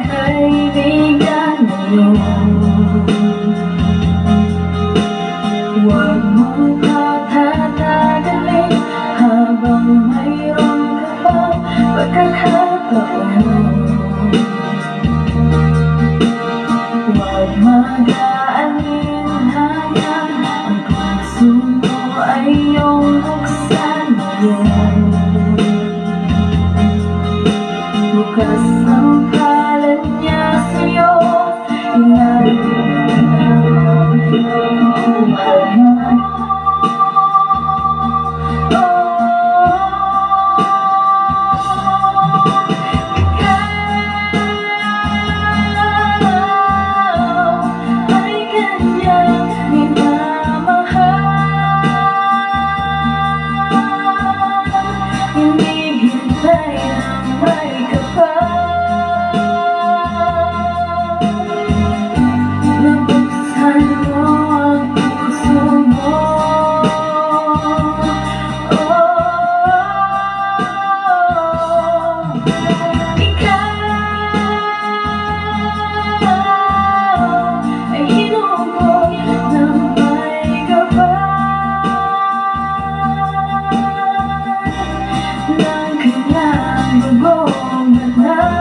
Kaibigan ngayon. Huwag mong patatagalin habang mayroon ka pang pagkakataon. Huwag mag-aalinlangan, ang puso mo ay iyong buksan ngayon. Bukas ang palad niya sa'yo, ilapit mo ang buhay mo. Ikaw ay kanyang minamahal, hinihintay ng may kapal. Nabuksan mo ang puso mo. Oh, ikaw ay hinubog ng may kapal ng kanyang dugong banal.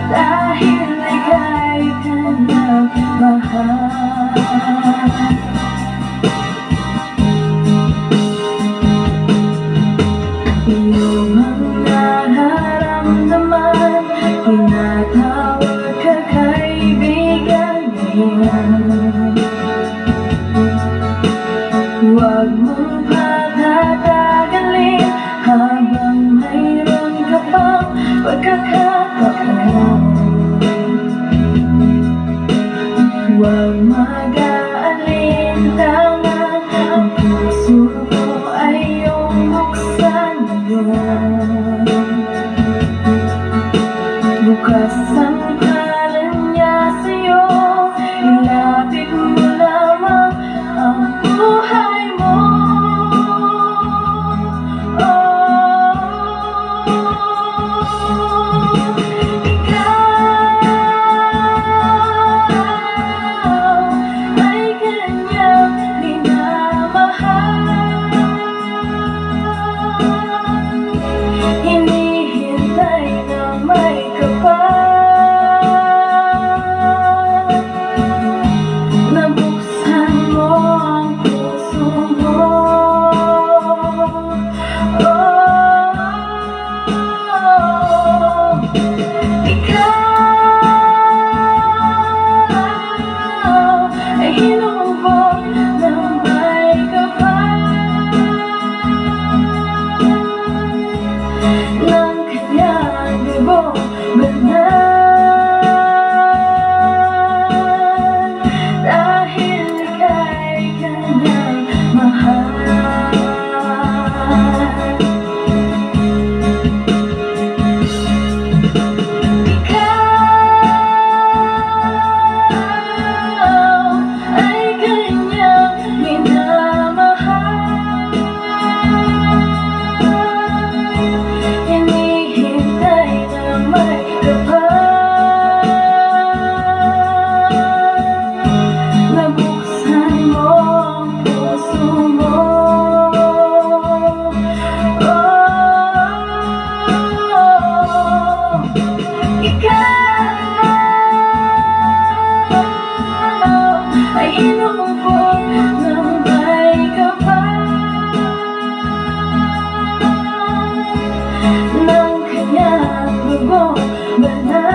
Dahil ika'y kanyang mahal. Iyong mga nararamdaman, tinatawag ka kaibigan ngayon. Huwag mong patatagalin habang mayroon ka pang pagkakataon. Huwag mag-aalinlangan, ang puso mo ay iyong buksan ngayon. Bukas ang palad niya sa'yo, ilapit mo lamang ang buhay mo. Oh, ikaw ay kanyang minamahal, hinihintay na may kapal. Nabuksan mo ang puso mo. Oh, ikaw ay hinubog ng may kapal ng kanyang dugong banal. Dahil ika'y kanyang mahal. Ikaw ay kanyang minamahal, hinihintay na may kapal. Nabuksan mo ang puso mo. Oh, ikaw ay hinubog ng may kapal ng kanyang dugong banal.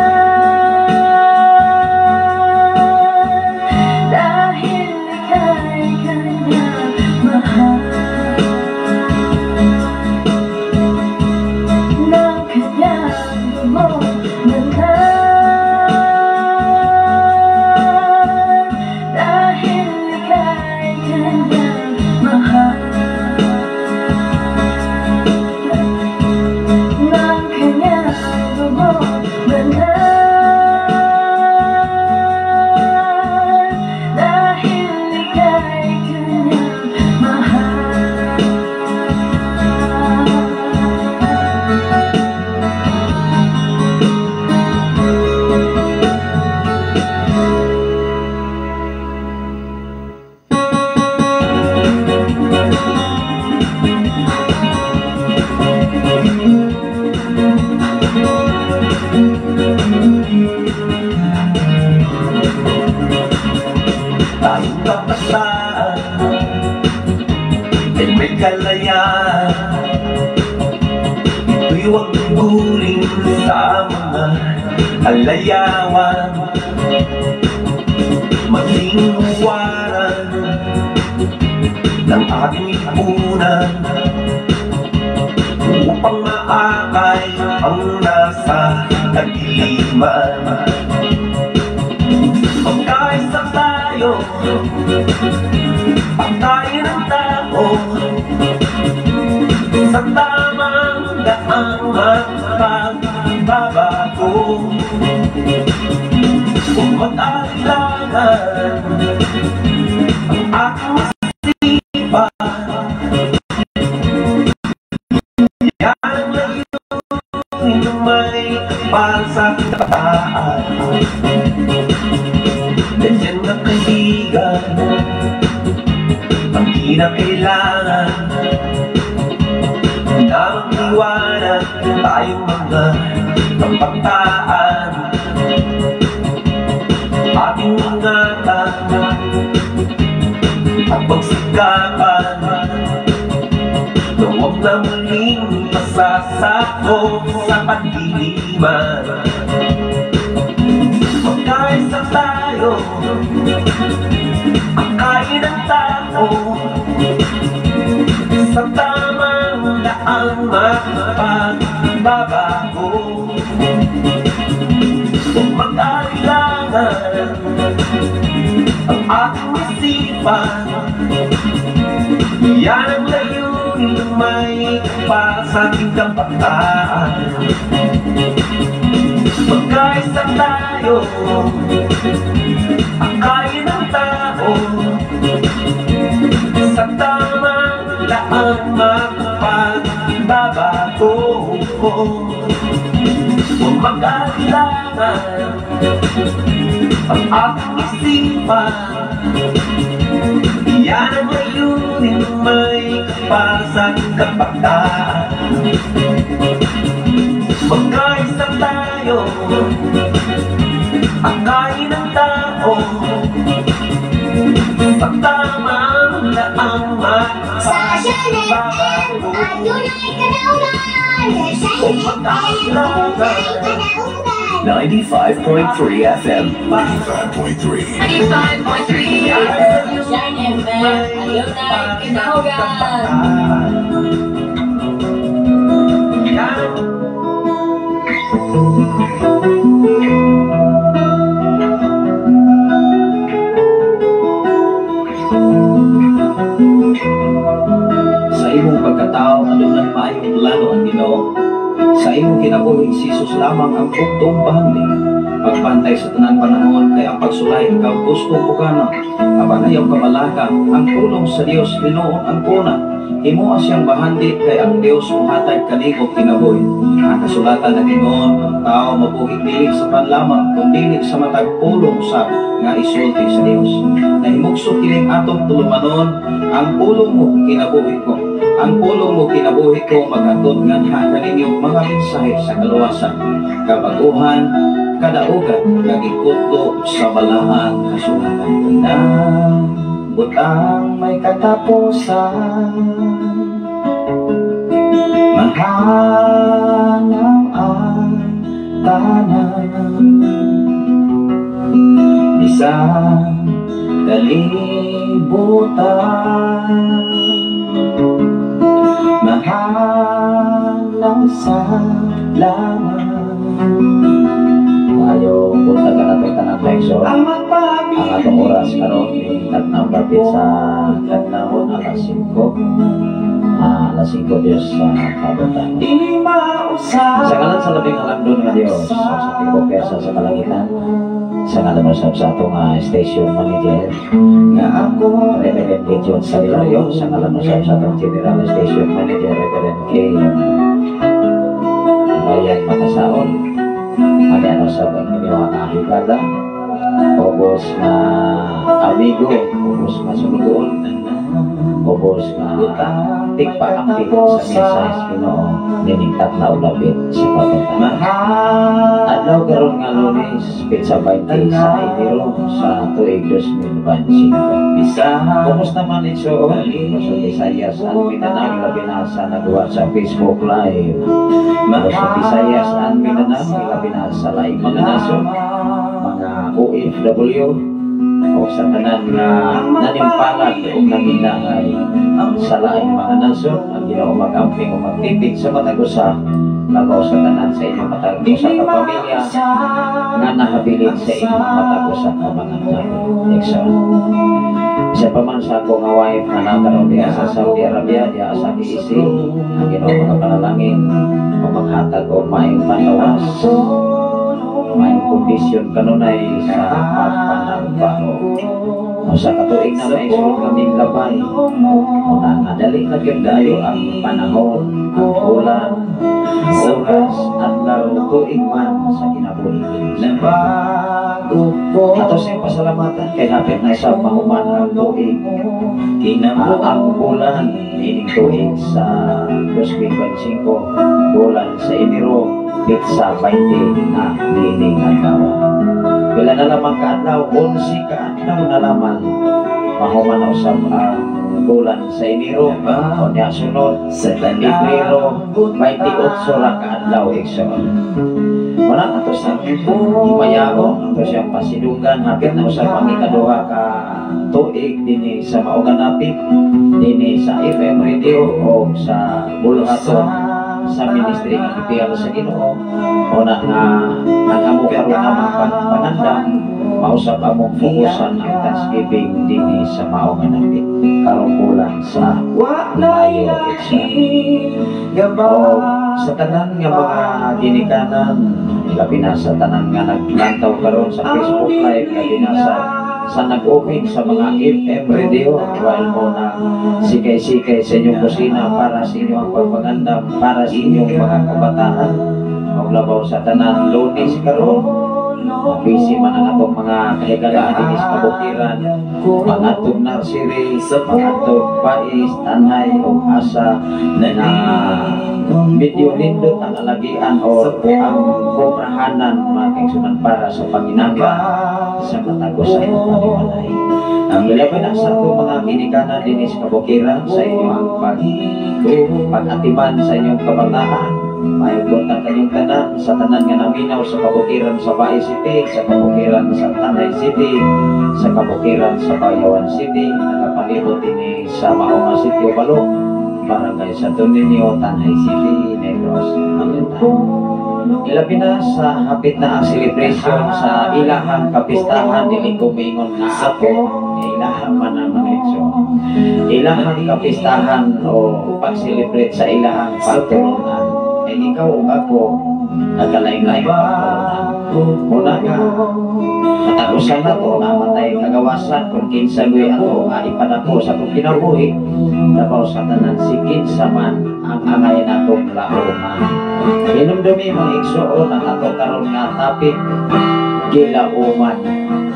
Dahil ika'y kanyang mahal, ng kanyang dugong banal. Dahil ika'y kanyang mahal, ng kanyang dugong banal. Dahil ika'y kanyang mahal. Tulin sa mga alayawan, maging huwaran ng ating lipunan upang maakay ang nasa kadiliman. Magkaisa tayo, patayin ang tao sa tamang daang magpagbabago. Kung mag-alinlangan ang aking isipan, yan ang layunin ng may kapal sa kabataan. Ganyan na, kaibigan, ang kinakailangan na mag-iwanan tayong mga kabataan. Ating ingatan at pagsikapan na huwag na muling masasakop sa kadiliman. Magkaisa tayo, akay ng tao sa tamang daang magpagbabago. Huwag mag-alinlangan ang ating isipan, yan ang layunin ng may kapal sa ating kabataan. Magkaisa tayo, akay ng tao sa tamang daang magpagbabago. Huwag mag-alinlangan ang ating isipan, yan ang layunin ng may kapal sa ating kabataan. Magkaisa tayo, akay ng tao sa tamang daang Sa Shine FM, magpagbabago. Adunay kadaugan. Sa Shine FM, adunay kadaugan. 95.3 FM. 95.3. 95.3 Shine FM, adunay kadaugan. Yan. Sa imong pagkatao, adunay maayong plano ang Ginoo. Sa imong kinabuhi, si Jesus lamang ang bugtong bahandi. Pagbantay sa tanan panahon kay ang pagsulay ikaw gustong pugana. Apan ayaw kabalaka, ang pulong sa Dios hinuon ang kuna. Himoa siyang bahandi kay ang Dios mohatag kanimo kinabuhi. Ang kasulatan ng Ginoo, ang tao mabuhi dili sa pan lamang kun dili sa matag pulong sa nga isulti sa Dios. Nahimugso kining atong tulumanon, ang pulong mo kinabuhi ko. Ang pulong mo kinabuhi ko maghatod nganha kaninyo mga mensahe sa kaluwasan, kabaguhan, kadaugan nga gikutlo sa balaang kasulatan. Na butang may katapusan, mahanaw ang tanan, bisan kalibutan, mahanaw sa langit. Maayong buntag kanatong tanan, kaigsoon. Ang Ang atong oras karon ni tagnaw sa kadlawon alas 5. Alas 5 Diyos sa kabuntagon. Dili mausap. Sa ngalan sa labing halangdon nga Dios, sa tibuok sa kalangitan, sa ngalan usab sa atong station manager, nga ako Reverend Gideon Salilario, sa ngalan usab sa atong general station manager, Reverend K. Ryan Matasaon, ani sa inyong nga higala, ubos nga amigo, ubos nga sulugoon, ubos nga tigpaapil sa mensahe sa Ginoo nining tatlaw lapit sa kabuntagon. Adlaw karon nga Lunes, petsa 20 sa Enero sa tuig 2025. Bisan Kumusta man, igsoon sa Visayas and Mindanao, labi na sa nagawa sa Facebook Live? Sa Visayas and Mindanao, labi na sa laing mga nasod, mga OFW, o sa tanan nga nanimpalad o nangindahay sa laing mga nasod, ang Ginoo mag-amping o magtipig sa matag usa, labaw sa tanan sa inyong matag usa ka pamilya nga nahabilin sa inyong matag usa ka mga tawo. Igsoon. Isa pa man sa ako nga wife nga nakaroon diya sa Saudi Arabia, diya sa KEC, ang Ginoo makapanalangin o maghatag og maayong panlawas, maayong kondisyon kanunay sa pagpanarbaho. O sa katuig na may sulod kaming labay, una nga dali na gyud kaayo ang panahon, ang ulan, oras, adlaw, tuig man sa kinabuhi. Nabago ko. Ato siyang pasalamatan kay hapit na sa mahuman ang tuig, ang bulan niining tuig sa 2025, bulan sa Enero, petsa 20 na niining adlaw. Pila na lamang kaadlaw, 11 kaadlaw na lamang mahuman na usab ang bulan sa Enero. Unya sunod Sa Pebrero, 28 ra kaadlaw, igsoon. Wala ato sa himayaon, ato siyang pasidunggan, hapit na usab ang ikaduha ka tuig dinhi sa maong napit dinhi sa FM radio o sa buluhaton sa ministry nga gipiyal sa Ginoo. Una nga ang amo karon nga mga pangandam, mausap among fokusan ang Thanksgiving dinhi sa maong napit karong bulan sa Wa Mayo, igsoon. O sa tanan nga mga ginikanan, labi na sa tanan nga naglantaw karon sa Facebook Live, labi na sa nag-open sa mga FM radio while mo na sikay-sikay sa inyong kusina para sa inyong pagpangandam, para sa inyong mga kabataan. Og labaw sa tanan, Lunes karon, busy man ang atong mga kahigalaan dinhi sa kabukiran, pangatong nursery, pangatong Bais, Tanay o asa na medyo nindot ang alagian o ang komprahanan, mga kaigsunan, para sa panginahanglan sa matag usa sa panimalay. Ang ilabi na sa atong mga ginikanan dinhi sa kabukiran sa inyong pag-atiman sa inyong kabataan. Mayong buntag kanyong tanan, sa tanan nga naminaw sa kabukiran sa Bais City, sa kabukiran sa Tanay City, sa kabukiran sa Bayawan City, nagapalibot dinhi sa Maoma City o Balo, Barangay Santo Niño, Tanay City, Negros Oriental. Ilabi na sa hapit na ang celebration sa ilahang kapistahan, dili ko mingon nga ako, ilahang man ang mga igsoon. Ilahang kapistahan o pag-celebrate sa ilahang pagtulunan. Eh ikaw ug ako, nagkalain-lain pagtulunan. Una nga, katapusan na to, namatay kagawasan kung kinsa guy ato nga ipadako sa atong kinabuhi, labaw sa tanan si kinsa man ang angay natong lauman. Hinumdumi, mga igsoon, ang ato karon nga topic, gilauman.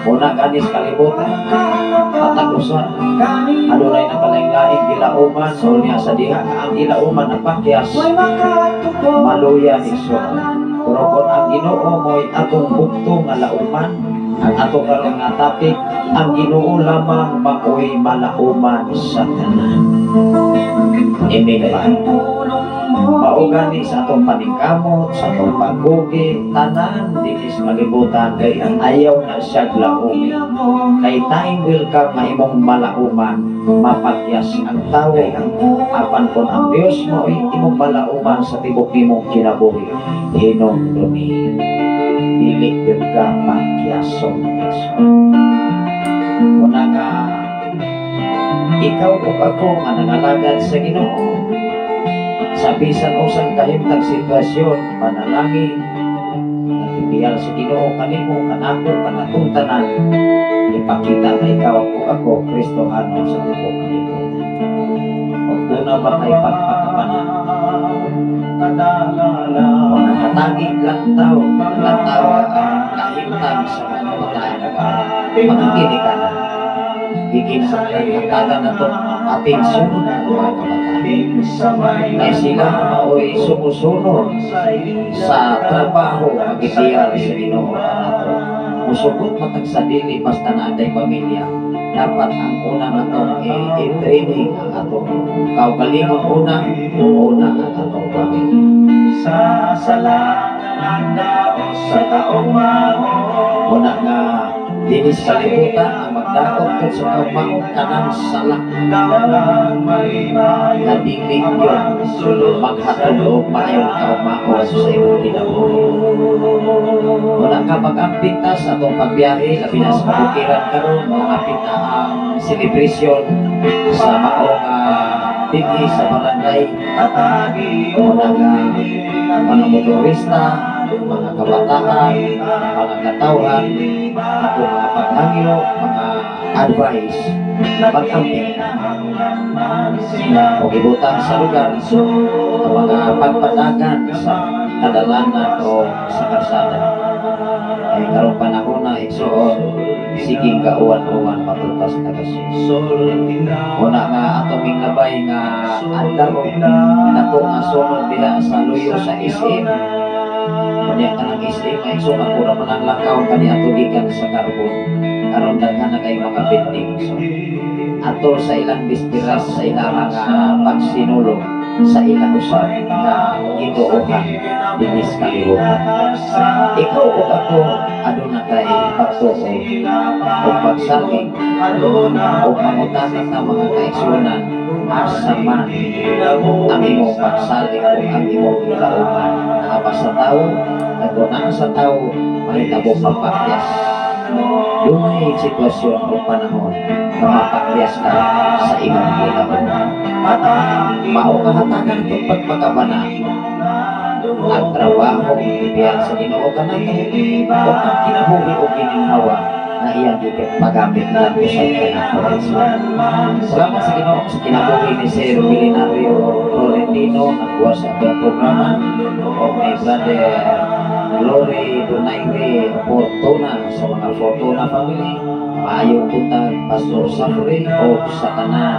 Una ganis kalibutan at usa adunay nakalaing-laing gilauman o niya sa diha nga ang gilauman ang pakyas maluya, igsoon. Pero kung ang Ginoo mo'y atong bugto nga lauman, ang ato karon nga topic, ang Ginoo lamang maoy malauman sa tanan. Amen ba? Mao gani sa atong paningkamot, sa atong paggugi, tanan dinhi sa kalibutan kay ayaw na siya laumi. Kay time will come nga imong malauman, mapagyas ang tawo. Apan kung ang Dios mo imong malauman sa tibok nimong kinabuhi, hinumdumi, dili gyud ka pagyason, igsoon. Una nga ikaw ug ako nga nangalagad sa Ginoo, sa bisan usang kahimtang sitwasyon, panalangin nagpipiyal sa Ginoo kanimo, kanako, kanatong tanan, ipakita nga ikaw ug ako Kristohano sa tibuok kalibutan. Ug tuna ba kay pagpakabana o nakatagi lantaw lantaw ang kahimtang sa mga kabataan, mga ginikanan, gikinahanglan hatagan nato atensyon ang mga kabataan. Kay sila mao'y sumusunod sa trabaho nga gibiyal sa Ginoo kanato. Musugot matag sa dili basta naa tay pamilya. Dapat ang una natong i-training ang atong kaugalingon una, una ang atong pamilya. Sa sala nagdaos sa kaugmaon. Una nga dinis kalibutan ang magdaot kag sa kaugmaon kanang sala nga dili yun maghatod og maayong kaugmaon sa imong kinabuhi. Wala ka mag-amping ta sa atong pagbiyahe, labi na sa kabukiran karon, maapit na ang celebration sa maong dinhi sa barangay. Una nga mga motorista, mga kabataan, mga katawhan, ako mga paghangyo, mga advice, mag-amping o ibutang sa lugar ang mga pagpadagan sa kadalanan o sa karsada. Ay karong panahon na, igsuon, siging kauwan-uwan matutas na kasi. Una nga atong minglabay nga adlaw dako nga sunod diha sa luyo sa SM. Unya kanang SM ay igsuon, ako ra man ang lakaw kani ato gikan sa Carbon. Karon daghan na kay mga vending. So, atol sa ilang bispiras sa ilang nga pagsinulog sa ilang usab nga gituohan dinis kalibutan. Ikaw ug ako aduna kay pagtuo o pagsalig o mangutana ka, mga kaigsuonan, asa man ang imong pagsalig o ang imong gilauman? Naa ba sa tao? Kay kung naa sa tao, mahitabo mapakyas. Dunay sitwasyon o panahon na mapakyas ka sa imong gilauman. Mao nga hatagan itong pagpakabana ang trabaho ibiyal sa Ginoo kanato o ang kinabuhi o gininhawa na iyang pagamit lang usab kanato. Salamat sa Ginoo sa kinabuhi ni Sir Milinario Florentino, nagbuwa sa atong programa, o ni Brother Glory Donaire Fortuna, sa mga Fortuna family. Maayong buntag, Pastor Safri, o sa tanan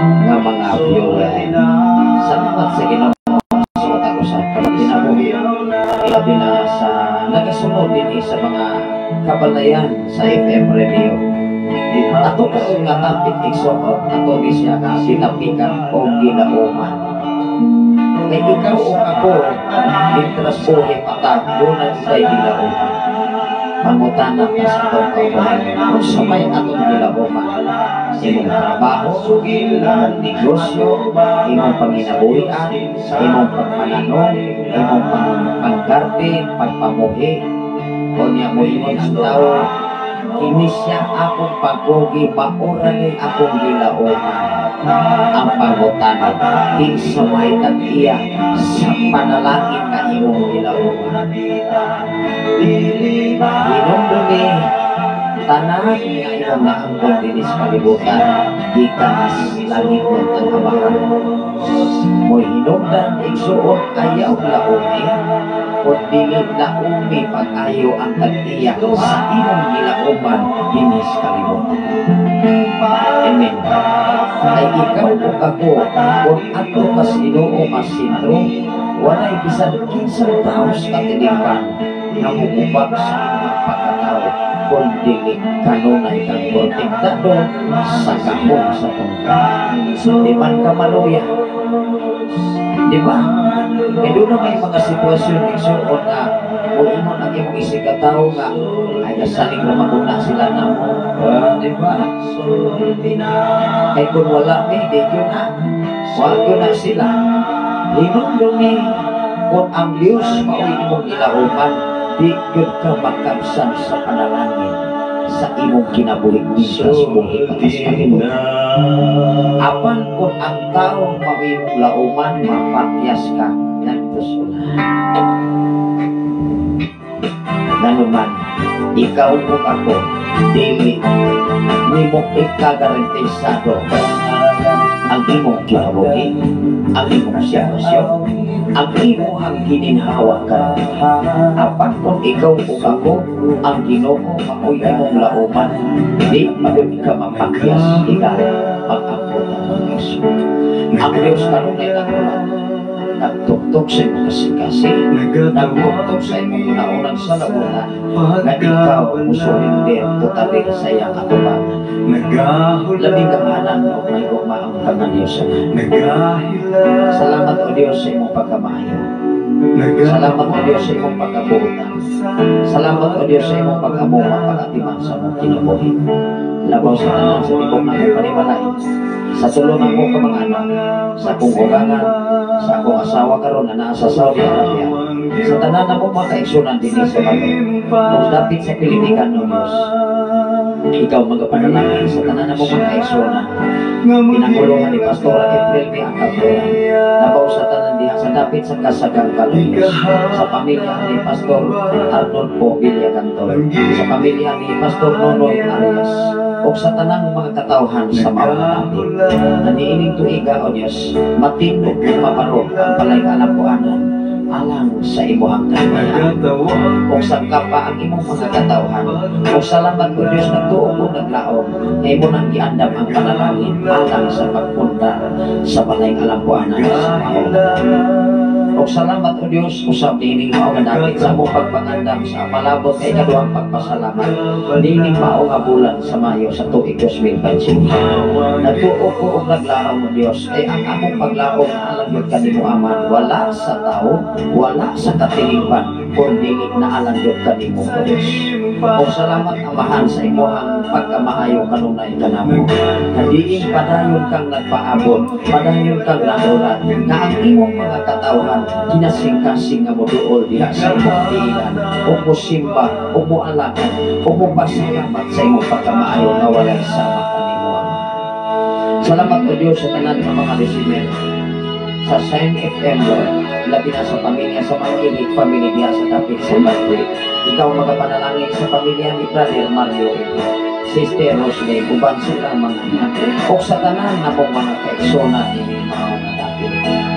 nga mga viewer. Salamat sa Ginoo sa matag usa ka kinabuhi, labi na sa nagasunod din sa mga kabalayan sa FM radio. Ato karon nga topic, igsoon, ato ni siya nga ginapikan o ginauman. Kay ikaw o ako, mintras buhi pa ta, duna tay gilauman. Pangutana pa sa atong kaugalingon, unsa may atong gilauman? Imong trabaho, imong negosyo, imong panginabuhian, imong pagpananom, imong panggarden, pagpamuhi. Unya moingon ang tao, "Kini siya akong pagbugi, maura ni akong gilauman." Ang pangutana, kinsa may tag-iya sa panalangin nga imong gilauman? Hinumdumi tanan nga imong naangkon dinhi sa kalibutan gikan langit ng ang Amahan. Mo'y hinungdan, igsuon, ayaw laumi o dili laumi pag-ayo ang tag-iya sa imong gilauman dinhi sa kalibutan. Amen. Kay ikaw ug ako, kung adto ka sa Ginoo nga sentro, walay bisan kinsang tao sa katilingban nga mugubak sa imong pagkatao kung dili kanunay kang protektado sa gahom sa tungkol. Di man ka maluya. Di ba? Kaya doon na may mga sitwasyon, igsuon, nga kung ingon ang imong isig tao nga ay nasalig na maguna sila na mo. Ah, di ba? Kay kung wala mi, di yun na. Wala yun na sila. Hinumdumi, kung ang Diyos mao'y imong ilauman, di gyud ka makabsan sa panalangin sa imong kinabuhi mintras buhi pa sa kalibutan. Apan kung ang tao mao'y imong lauman, mapakyas ka ngadto sa ulan. Nganuman, ikaw ug ako, dili nimo ikagarantisado ang imong kinabuhi, ang imong sitwasyon, ang imong gininhawa karon. Apan kung ikaw ug ako, ang Ginoo mao'y imong lauman, di magyud ka mapakyas higayon pag-abot ang mga. Ang Diyos kanunay nagulat, nagtuktok sa imong kasing-kasing, nagtuktok sa imong unaunang salabutan, nga ikaw musurrender totally sa iyang atubangan. Labing gamhanan o may gugmaang ka nga Diyos Amahan. Salamat, O Diyos, sa imong pagkamaayo. Salamat, O Diyos, sa imong pagkabuotan. Salamat, O Diyos, sa imong pag-amuma, pag-atiman sa imong kinabuhi. Labaw sa tanan, sa tibok namong panimalay, sa tulo namo ka mga anak, sa akong ugangan, sa akong asawa karon na naa sa Saudi Arabia, sa tanan namo mga kaigsunan dinhi sa Bato, ug dapit sa Pilitikan, O Diyos. Ikaw magapanalangin sa tanan namo mga kaigsunan. Pinanguluhan ni Pastora April B. Acapura. Labaw sa tanan diha sa dapit sa Kasagang Kaluyos. Sa pamilya ni Pastor Arnold Po Villacantor. Sa pamilya ni Pastor Nonoy Arias. O sa tanang mga katawhan sa maong dapit. Na niining tuiga, O Diyos, matindog ug mabaro ang balay alambuanan alang sa imuhang kahimayan ug sangkapa ang imong mga katawhan. Ug salamat, O Dios, nagtuo ko, naglaom nga imo nang giandam ang panalangin alang sa pagpundar sa balay alambuanan sa maong. Ug salamat, O Dios, usab niining mao nga dapit sa among pagpangandam sa palabot kay ikaduhang pagpasalamat niining mao nga bulan sa Mayo sa tuig 2025. Nagtuo ko og naglaom, O Dios, kay ang among paglaom na alang gyud kanimo, Aman, wala sa tao, wala sa katilingban, kundi naalang gyud kanimo, O Dios. Ug salamat, Amahan, sa imuhang pagkamaayo kanunay kanamo. Kadiing padayon kang nagpaabot, padayon kang nagulat, na ang imong mga katawhan kinasing-kasing nga moduol diha sa imong tiilan, ug mosimba, ug moalagad, ug mopasalamat sa imong pagkamaayo nga walay sama kanimo, Ama. Salamat, O Dios, sa tanan nga mga listener sa Sign FM, Lord, labi na sa pamilya sa Mangilig family diha sa dapit sa Madrid. Ikaw magapanalangin sa pamilya ni Brother Mario Edi, Sister Roslyn, uban sila mga anak, ug sa tanan namong mga kaigsoona ini mao nga dapit.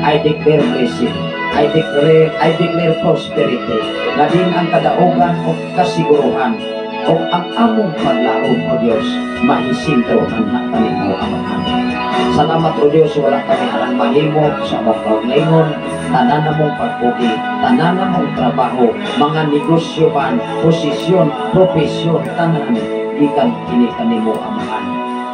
I declare blessing. I declare prosperity. Na din ang kadaugan o kasiguruhan o ang among paglaom, O Dios, mahisintro ang kanimo, Amahan. Salamat, O Dios, wala kami alang mahimo sa among kaugalingon, tanan namong pagpugi, tanan namong trabaho, mga negosyo man, posisyon, profesyon, tanan, gikan kini kanimo, Amahan.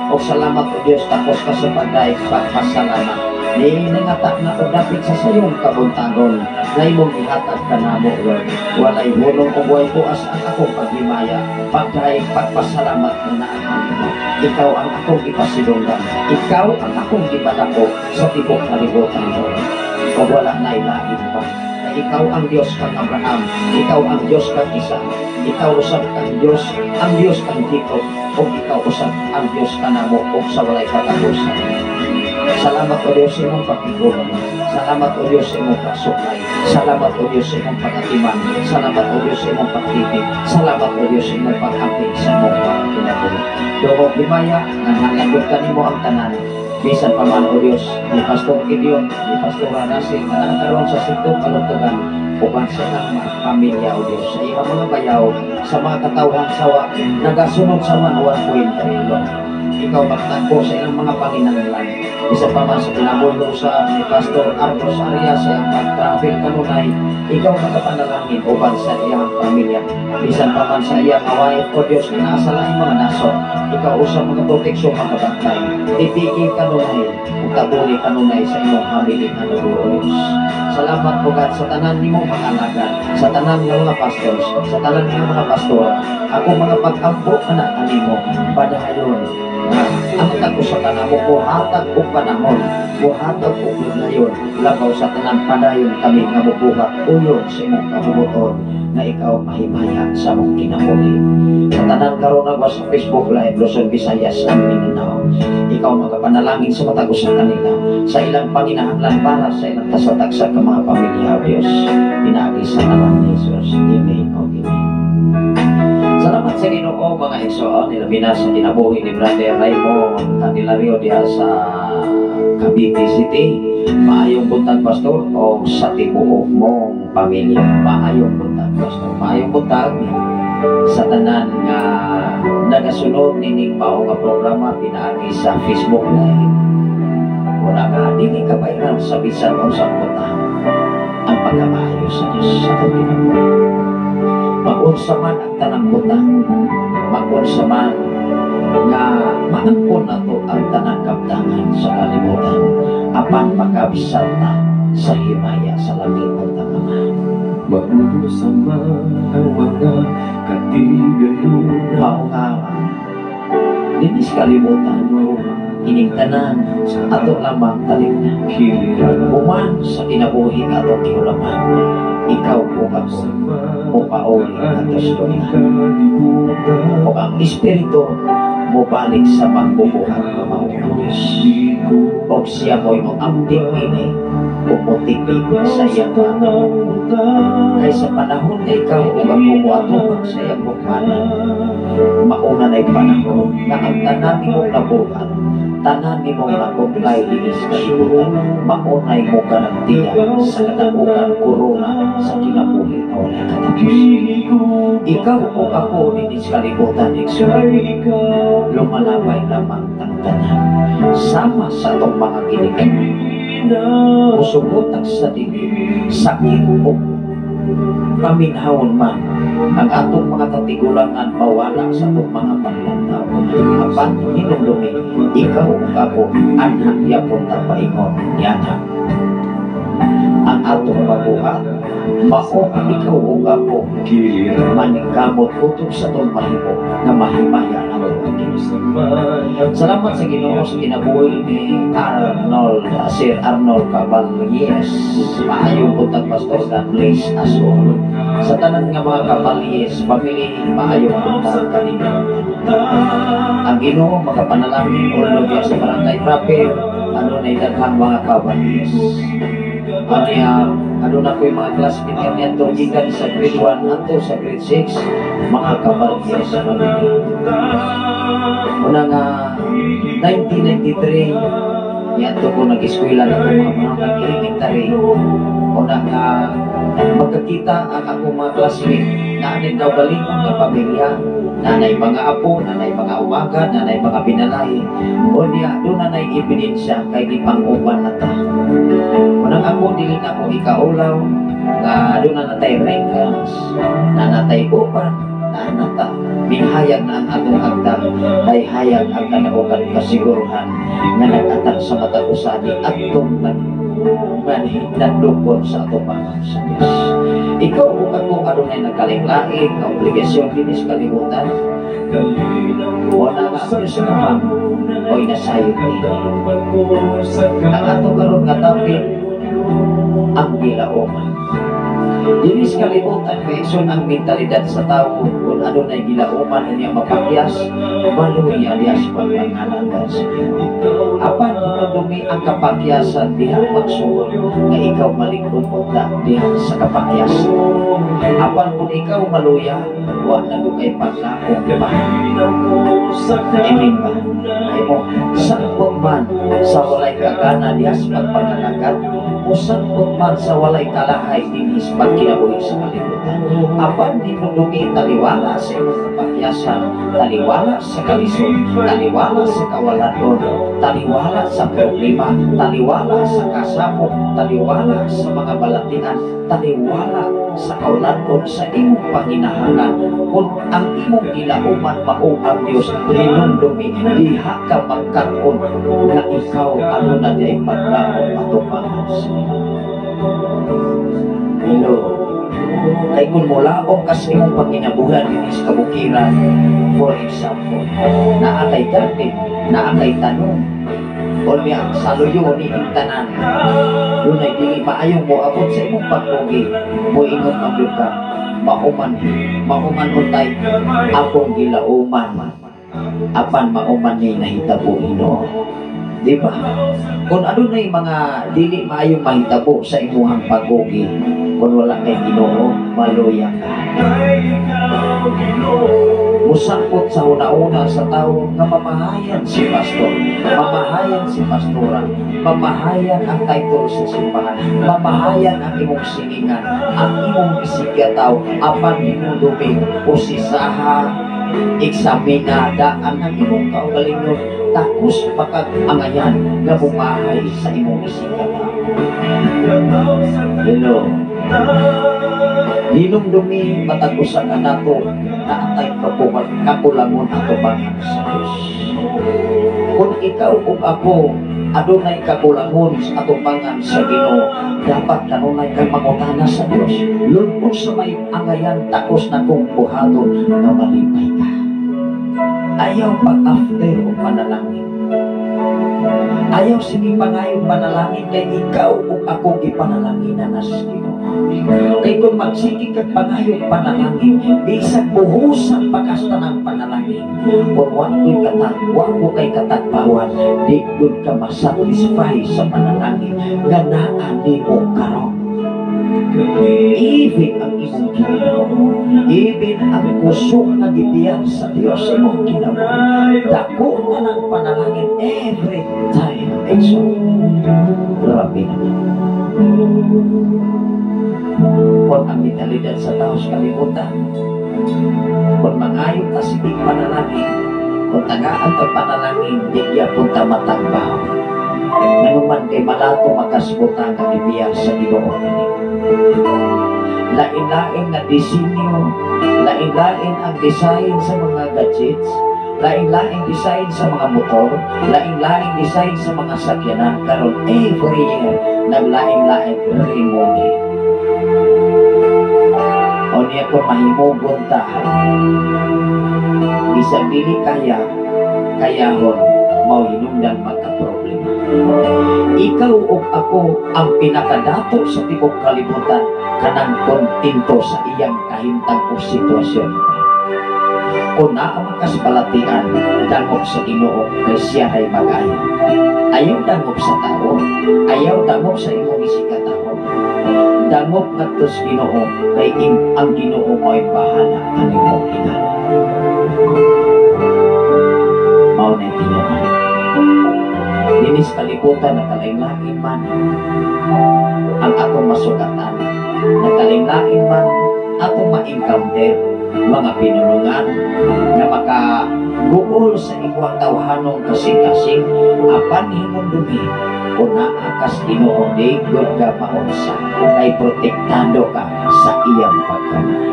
O salamat, O Dios, tapos ka sa pagdaig pagpasalamat. Ni nangata na og dapit sa sayong kabuntagon na imong ihatag kanamo, Lord. Walay hunong ug way puas ang akong paghimaya, pagdaig pagpasalamat nga naa kanimo. Ikaw ang akong ipasidunggan. Ikaw ang akong gipadako sa tibok kalibutan, Lord. Ug wala na ilain pa. Na ikaw ang Dios kang Abraham, ikaw ang Dios kang Isaac, ikaw usab kang Dios, ang Dios kang Jacob, ug ikaw usab ang Dios kanamo ug sa walay katapusan. Salamat, O Dios, sa imong pagtigom. Salamat, O Dios, sa imong pagsuklay. Salamat, O Dios, sa imong pag-atiman. Salamat, O Dios, sa imong pagtipig. Salamat, O Dios, sa imong pag-amping sa imong pagkinabuhi. Dungog himaya, nga nalagod kanimo ang tanan. Bisan pa man, O Dios, ni Pastor Gideon, ni Pastor Russell, nga nakaroon sa Sitong Kalugtagan, uban sa ilang mga pamilya, O Dios, sa iyang mga bayaw, sa mga katawhan sawa, nagasunod sa 1.3, Lord. Ikaw magtagpo sa ilang mga panginahanglan. Isa pa man sa kinabuhi sa ni Pastor Arcos Arias sa iyang pag-travel kanunay, ikaw magapanalangin uban sa iyang pamilya. Bisan pa man sa iyang wife, O Diyos, nga nasa laing mga nasod, ikaw usab mga proteksyon, mga bantay. Tipiki kanunay, ug tabuli kanunay sa imong family nga dugo, O Diyos. Salamat, O God, sa tanan nimong mga alagad, sa tanan nga mga pastors, sa tanan nga mga pastora. Ako mga pag-ampo kana kanimo, padayon nga ang tag usa kanamo muhatag og panahon, muhatag og ngayon, labaw sa tanan, padayon kami nga mubuhat uyon sa imong kabubut-on na ikaw mahimaya sa among kinabuhi. Sa tanan karon nagwa sa Facebook Live, Luzon, Visayas and Mindanao, ikaw magapanalangin sa matag usa kanila sa ilang panginahanglan para sa ilang tasatagsa ka mga pamilya, O Diyos, pinaagi sa ngalan ni Jesus. Amen o Amen. Salamat sa Ginoo, mga igsoon, nilabi na sa kinabuhi ni Brother Raymond Candelario diha sa Cavite City. Maayong buntag, Pastor, o sa tibuok mong pamilya. Maayong buntag, Pastor. Maayong buntag sa tanan nga nagasunod nining mao nga programa pinaagi sa Facebook Live. Wala ka nga dili kabayran sa bisan unsang butang ang pagkamaayo sa Dios sa atong kinabuhi. Magunsa man ang tanang butang, magunsa man nga maangkon nato ang tanang kabtangan sa kalibutan, apan makabsat ta sa himaya sa langit ng Amahan. Maunsa man ang mga katigayunan. Mao nga dinhi sa kalibutan, ining tanan ato lamang taligna. Human sa kinabuhi nga atong gihulaman, ikaw ug ako mopauli ato sa lubnganan. Ug ang espiritu mobalik sa magbubuhat nga mao ang Diyos. Og siya mo'y moamtik ini ug motikig sa iyang mga kamot. Kay sa panahon nga ikaw ug ako moatubang sa iyang hukmanan, mauna na'y panahon nga ang tanan nimong nabuhat, tanan nimong na-comply dinhi sa kalibutan, maunay mo garantiya sa kadaugan korona sa kinabuhi nga walay katapos. Ikaw ug ako dinhi sa kalibutan, igsoon, lumalabay lamang tang tanan sama sa atong mga ginikanan. Musugot sa dibdib, sakit o paminhawon man ang atong mga katigulangan mawala sa atong mga paglantaw. Apan hinumdumi, ikaw ug ako anha yapon ta paingon niana. Ang atong mabuhat mao ikaw ug ako maningkamot utob sa atong mahimo nga mahimaya nato ang Dios. Salamat sa Ginoo sa kinabuhi ni Arnold, Sir Arnold Caballes. Maayong buntag, Pastor. God bless us all. Sa tanan nga mga Caballes family, maayong buntag kaninyo. Ang Ginoo makapanalangin, although diya sa barangay proper, ano na daghang mga Caballes. Ano ya, ano na ko yung mga classmate nga niadto gikan sa grade 1 ato sa grade 6, mga Caballes family. Una nga 1993 niadto ko nag-eskwela na mga mga nag-elementary. Una nga magkakita ang akong mga classmate na aning kaugalingon nga pamilya, nanay mga apo, nanay mga umaga, nanay mga binalay. Unya, doon na na'y ebidensya kay gipang-uban na ta. Unang ako, dili na ako ikaulaw, nga doon na natay records, na natay uban, na nata. Minghayag na ang atong agdam, kay hayag ang kadaugan kasiguruhan nga nag-atang sa matag usa ni atong nag manhinadlokon sa atong mga sa Diyos. Ikaw ug ako adunay nagkalain-lain nga obligasyon dinhi sa kalibutan. Wala nga ang Diyos naman oy nasayod niini. Ang ato karon nga topic, ang gilauman. Dinhi sa kalibutan, kay ang mentalidad sa tao, kung adunay gilauman unya mapakyas, maluya diya sa pagpangalagan sa Ginoo. Apan hinumdumi, ang kapakyasan diha magsugod nga ikaw malikod unta diha sa kapakyasan. Apan kung ikaw maluya, wa na ko kay paglaom pa. Amen ba? Ay mo, sangkot man sa walay kagana diha sa pagpangalagad, o sangkot man sa walay kalahay dinhi sa pagkinabuhi sa kalibutan. Apan hinumdumi, taliwala sa imong kapakyasan, taliwala sa kalisod, taliwala sa kawalanon, taliwala sa problema, taliwala sa kasapok, taliwala sa mga balatian, taliwala sa kaulanon sa imong panginahalan. Kung ang imong gilauman mao ang Dios, hinumdumi, diha ka magkat-on nga ikaw ano na di ay paglaom atubangan sa Hello. Kay kung mulaom ka sa imong panginabuhan dinhi sa kabukiran, for example, naa kay garden, naa kay tanom, unya ang saluyo ni tanan, dunay dili maayong moabot sa imong pagpugi, moingon man gyud ka, mauman, mauman untay akong gilauman, apan mauman ni nahitabo, Ginoo. Di ba? Kung adunay mga dili maayong mahitabo sa imuhang pagbugi, kung wala kay Ginoo, maluya ka. Musangkot sa una-una sa tao nga mamahayan si pastor, mamahayan si pastora, mamahayan ang title sa simbahan, mamahayan ang imong silingan, ang imong isigya-tao, apan hinumdumi, usisaha, eksamina daan ang imong kaugalingon. Takos pagkaangayan nga bumahay sa imong isigkatawo. Hello. Hinumdumi matag usa kanato naa tay kakulangon atubangan sa Dios. Kung ikaw ug ako adunay kakulangon sa atubangan sa Ginoo, dapat kanunay kang mangutana sa Dios. Lord, unsa may angayan takos na kong buhaton nga malipay ka? Ayaw pag-after og panalangin. Ayaw sige pangayong panalangin kay ikaw ug ako gipanalanginan na sa Ginoo. Kay kung magsige kag pangayong panalangin, bisag buhusan pa kas tanang panalangin, kung wa ko'y katag, wa ko kay katagbawan, di gud ka masatisfy sa panalangin nga naa nimo karon. Even ang imong kinabuhi, even ang kusog nga gibiyan sa Dios sa imong kinabuhi, dako na ng panalangin every time. So, grabe naman. Kung ang mentalidad sa tao sa kalibutan, kung mangayo ta sige panalangin, kung tagaan ta panalangin, di gyapon ta matagbaw. Nganuman kay malato makasbutan ang gibiyan sa Ginoo kanimo. Lain-lain nga disenyo, lain-lain ang design sa mga gadgets, lain-lain design sa mga motor, lain-lain design sa mga sakyanan. Karon every year naglain-lain remodel. O niya kung mahimugon ta, bisag dili kaya, kayahon, mao hinungdan magka-problema. Ikaw ug ako ang pinakadato sa tibuok kalibutan kanang kontento sa iyang kahimtang o sitwasyon. Kung naa man kas balatian, dangop sa Ginoo kay siya ay mag-ayo. Ayaw dangop sa tao, ayaw dangop sa imong isigkatawo. Dangop ngadto sa Ginoo kay ang Ginoo mo'y bahala kanimo higala. Mao na tinuod. Dinis kalibutan, nakalain-lain man ang atong masugatan, nakalain-lain man atong ma-encounter mga pinulungan nga makaguol sa imong tawhanong kasing-kasing, apan hinumdumi kung naa kas Ginoo, di gud ka maunsa kay protektado ka sa iyang pagkamay.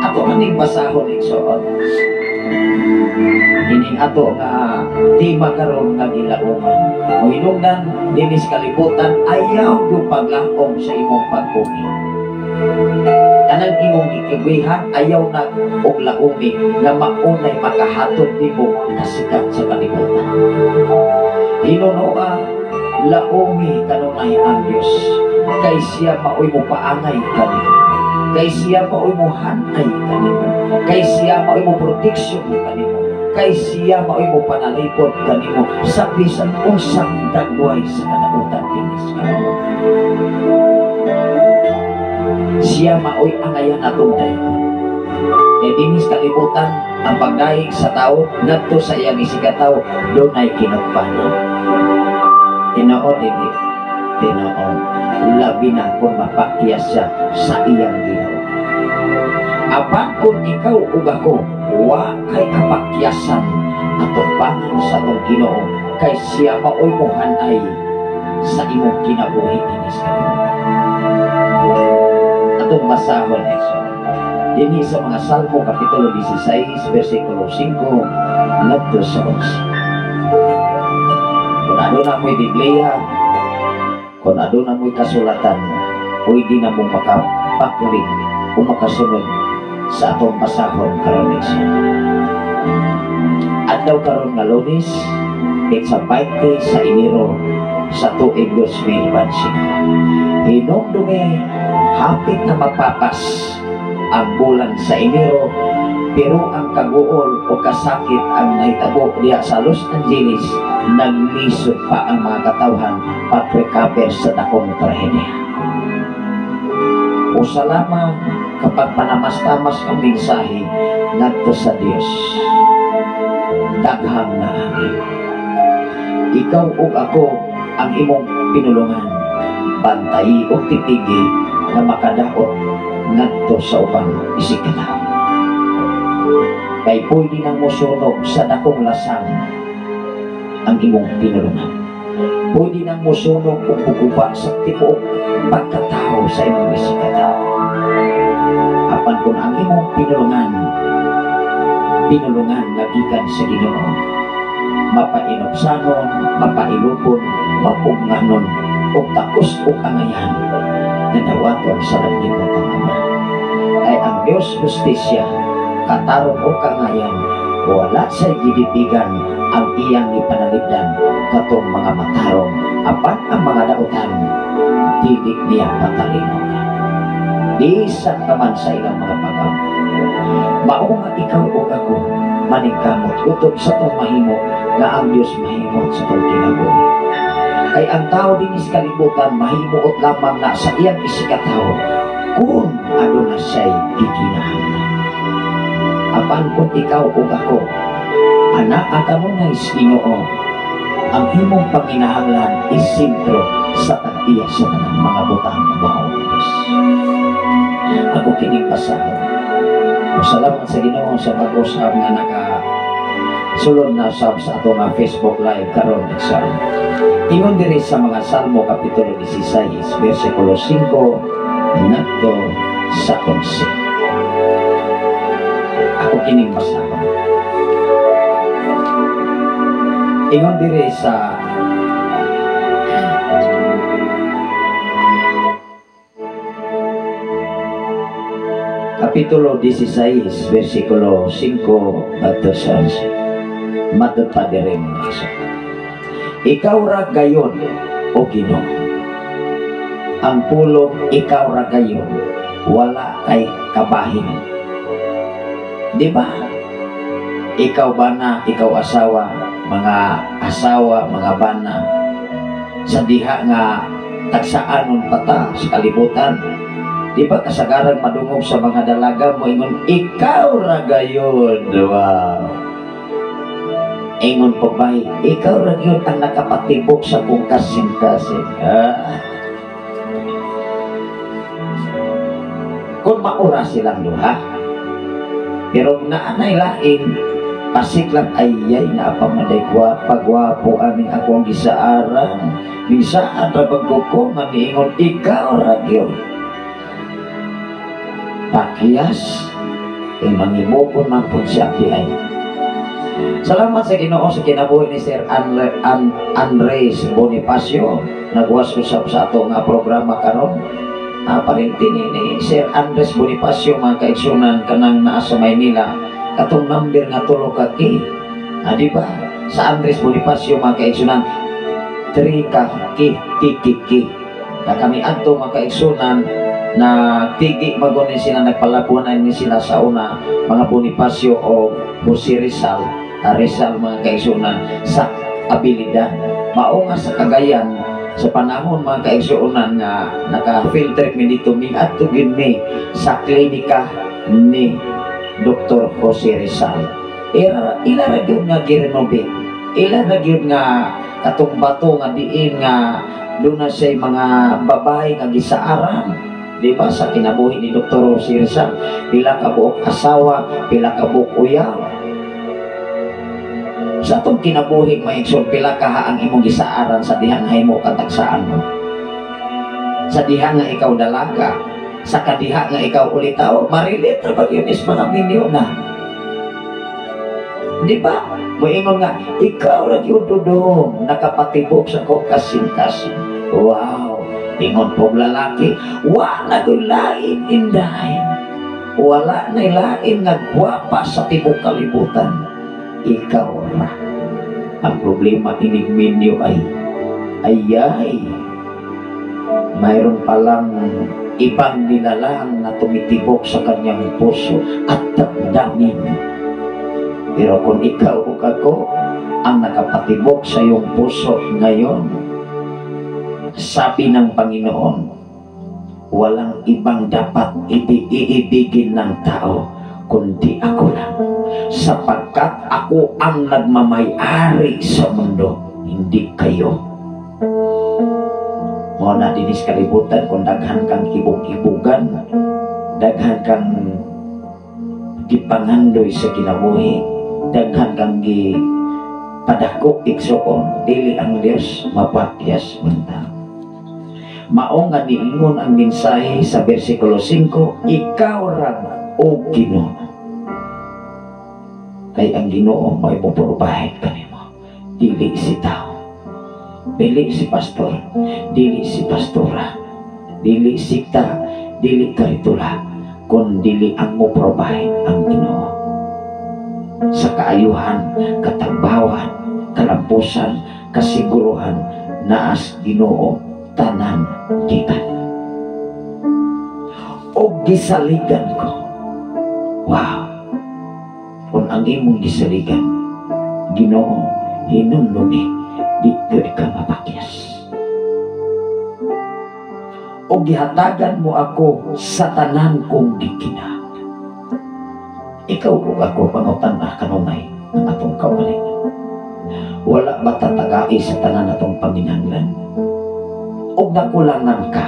Ato maning basahon, igsoon, ining ato nga tema karon nga gilauman. O hinungdan, dinis kalibutan, ayaw yung paglaom sa imong pagpumi. Kanang imong gikigwihan, ayaw na og laumi nga maunay makahatod nimo kasikat sa kalibutan. Hinunoa, laumi kanunay ang Dios kay siya maoy mo paangay kanimo, kay siya maoy mo hanay kanimo, kay siya maoy mo proteksyon kanimo, kay siya maoy mo panalipod kanimo sa bisan unsang dagway sa kadautan dinis kalibutan. Siya maoy angayan atong dayon. Kay dinis kalibutan, ang pagdahig sa tao ngadto sa iyang isigkatawo dunay kinugpanan. Tinuod dili? Tinuod. Labi na kung mapakyas siya sa iyang Ginoo. Apan kung ikaw ug ako wa kay kapakyasan atubangan sa atong Ginoo kay siya maoy mohanay sa imong kinabuhi dinis kalibutan. Atong basahon, igsoon, dinhi sa mga Salmo kapitulo 16 bersikulo 5 ngadto sa 11. Kung aduna mo'y Biblia, kung aduna mo'y kasulatan, pwede na mong makapakli o makasunod sa atong basahon karon, igsoon. Adlaw karon nga Lunes, petsa 20 sa Enero sa tuig 2025. Hinumdumi, hapit na mapapas ang bulan sa Enero, pero ang kaguol o kasakit ang nahitabo diha sa Los Angeles, naglisod pa ang mga katawhan pag-recover sa dakong trahedya. Usa lamang kapag panamas-tamas ang mensahe ngadto sa Dios, daghang naangi. Ikaw ug ako ang imong pinulungan, bantay og titigi nga makadaot ngadto sa ubang isigkatawo. Kay pwede nang mosunog sa dakong lasang. ang imong pinulungan. Pwede nang musunog o buguba sa tibuok pagkatao sa imong isigkatao. Apan kung ang imong pinulungan, pinulungan nga gikan sa Ginoo, mapainupsanon, mapailupon, mapugnganon, ug takos og angayan nga dawaton sa langit ng Ama. Kay ang Dios hustisya, katarong o kangayan, wala sa gidibigan ang iyang ipanalipdan katong mga matarong, apan ang mga dautan dili niya patalimok. Bisan pa man sa ilang mga pag-ampo. Mao nga ikaw ug ako maningkamot utob sa tong mahimo nga ang Dios mahimo sa tong kinabuhi. Kay ang tao dinis kalibutan mahimuot lamang na sa iyang isigkatawo kung aduna siya'y gikinahanglan. Apan kung ikaw ug ako anaa kanunay sa Ginoo, ang imong panginahanglan isentro sa tag-iya sa tanang mga butang mao ang Diyos. Ako kining pasahod. Salamat sa Ginoo sa pag-usab nga naka sulod na sab sa ato nga Facebook Live karon, igsoon. Ingon diri sa mga Salmo kapitulo 16 bersikulo 5 ngadto sa 11. Ako kining basahon. Ingon diri sa Kapitulo 16, versikulo 5 ngadto sa 11. Matod pa diri mga igsoon. Ikaw ra gayon, o Ginoo. Ang pulong ikaw ra gayon, wala kay kabahin. Di ba? Ikaw bana, ikaw asawa, mga asawa, mga bana, sa diha nga tagsaanon pata sa kalibutan, di ba kasagaran madungog sa mga dalaga mo ingon ikaw ra gayon? Wow. Ingon pa bay, ikaw ra gyud ang nakapatibok sa kong kasing-kasing. Ah. Kung maura silang duha, pero naanay laing pasiklat ayay na pamaday pagwapo aming akong gisaaran, bisaan ra pagkuko nga niingon ikaw ra gyud. Pakyas ay mangibukon man pud siya ay. Salamat sa Ginoo sa kinabuhi ni Sir Andres Bonifacio. Nagwas usab sa ato nga programa karon. Aparente ni Sir Andres Bonifacio mga kaigsunan kanang naa sa Maynila katong number nga tulo ka K. Di ba? Sa Andres Bonifacio mga kaigsunan 3 ka K T K K. Na kami adto mga kaigsunan na tigi magunin sila, nagpalabunan ni sila sa una mga Bonifacio o Jose Rizal, Rizal mga kaigsunan sa abilidad. Mao nga sa Cagayan sa panahon mga kaigsunan nga naka-field trip mi dito, miadto gyud mi sa klinika ni Dr. Jose Rizal. Ila ra gyud nga girenovate, ila ra gyud nga katong bato nga diin nga doon na siya'y mga babae nga gisaaran. Di ba sa kinabuhi ni Dr. Jose Rizal, pila ka buok asawa, pila ka buok uyaw. Sa atong kinabuhi mga igsoon, pila ka ang imong gisaaran sa dihang himo katagsaan mo. Sa diha nga ikaw dalaga, sa kadiha nga ikaw ulitaw, marilit ra ba yun is mga minyo na. Di ba? Moingon nga, ikaw ra gyud dudong nakapatibok sa ko kasing-kasing. Wow! Ingon pong lalaki, wala ko'y lain inday. Wala na'y lain nga gwapa sa tibok kalibutan. Ikaw ra. Ang problema inig minyo ay, ayay, mayroon palang ibang nilalang na tumitibok sa kanyang puso at damdamin. Pero kung ikaw o ako ang nakapatibok sa iyong puso ngayon, sabi ng Panginoon, walang ibang dapat iibigin ng tao kundi ako lang. Sapagkat ako ang nagmamay-ari sa mundo, hindi kayo. Mao na dinis kalibutan kung daghan kang kibog-kibugan, daghan kang gipangandoy sa kinabuhi, daghan kang Padako, igsoon, dili ang Dios mapakyas man tao. Mao nga niingon ang mensahe sa versikulo 5, "Ikaw ra, o Ginoo." Kay ang Ginoo may mo-provide kanimo. Dili si tao. Dili si pastor, dili si pastora, dili sikta, dili karitula, kun dili ang mo provide ang Ginoo. Sa kaayuhan, katagbawan, kalampusan, kasiguruhan, naas Ginoo tanan gikan. O gisaligan ko. Wow! Kung ang imong gisaligan, Ginoo, hinumdumi, di gyud ka mapakyas. O gihatagan mo ako sa tanan kong gikinahanglan. Ikaw ug ako, pangutan-a kanunay ang atong kaugalingon. Wala ba tatagai sa tanan atong panginahanglan? Og nakulangan ka,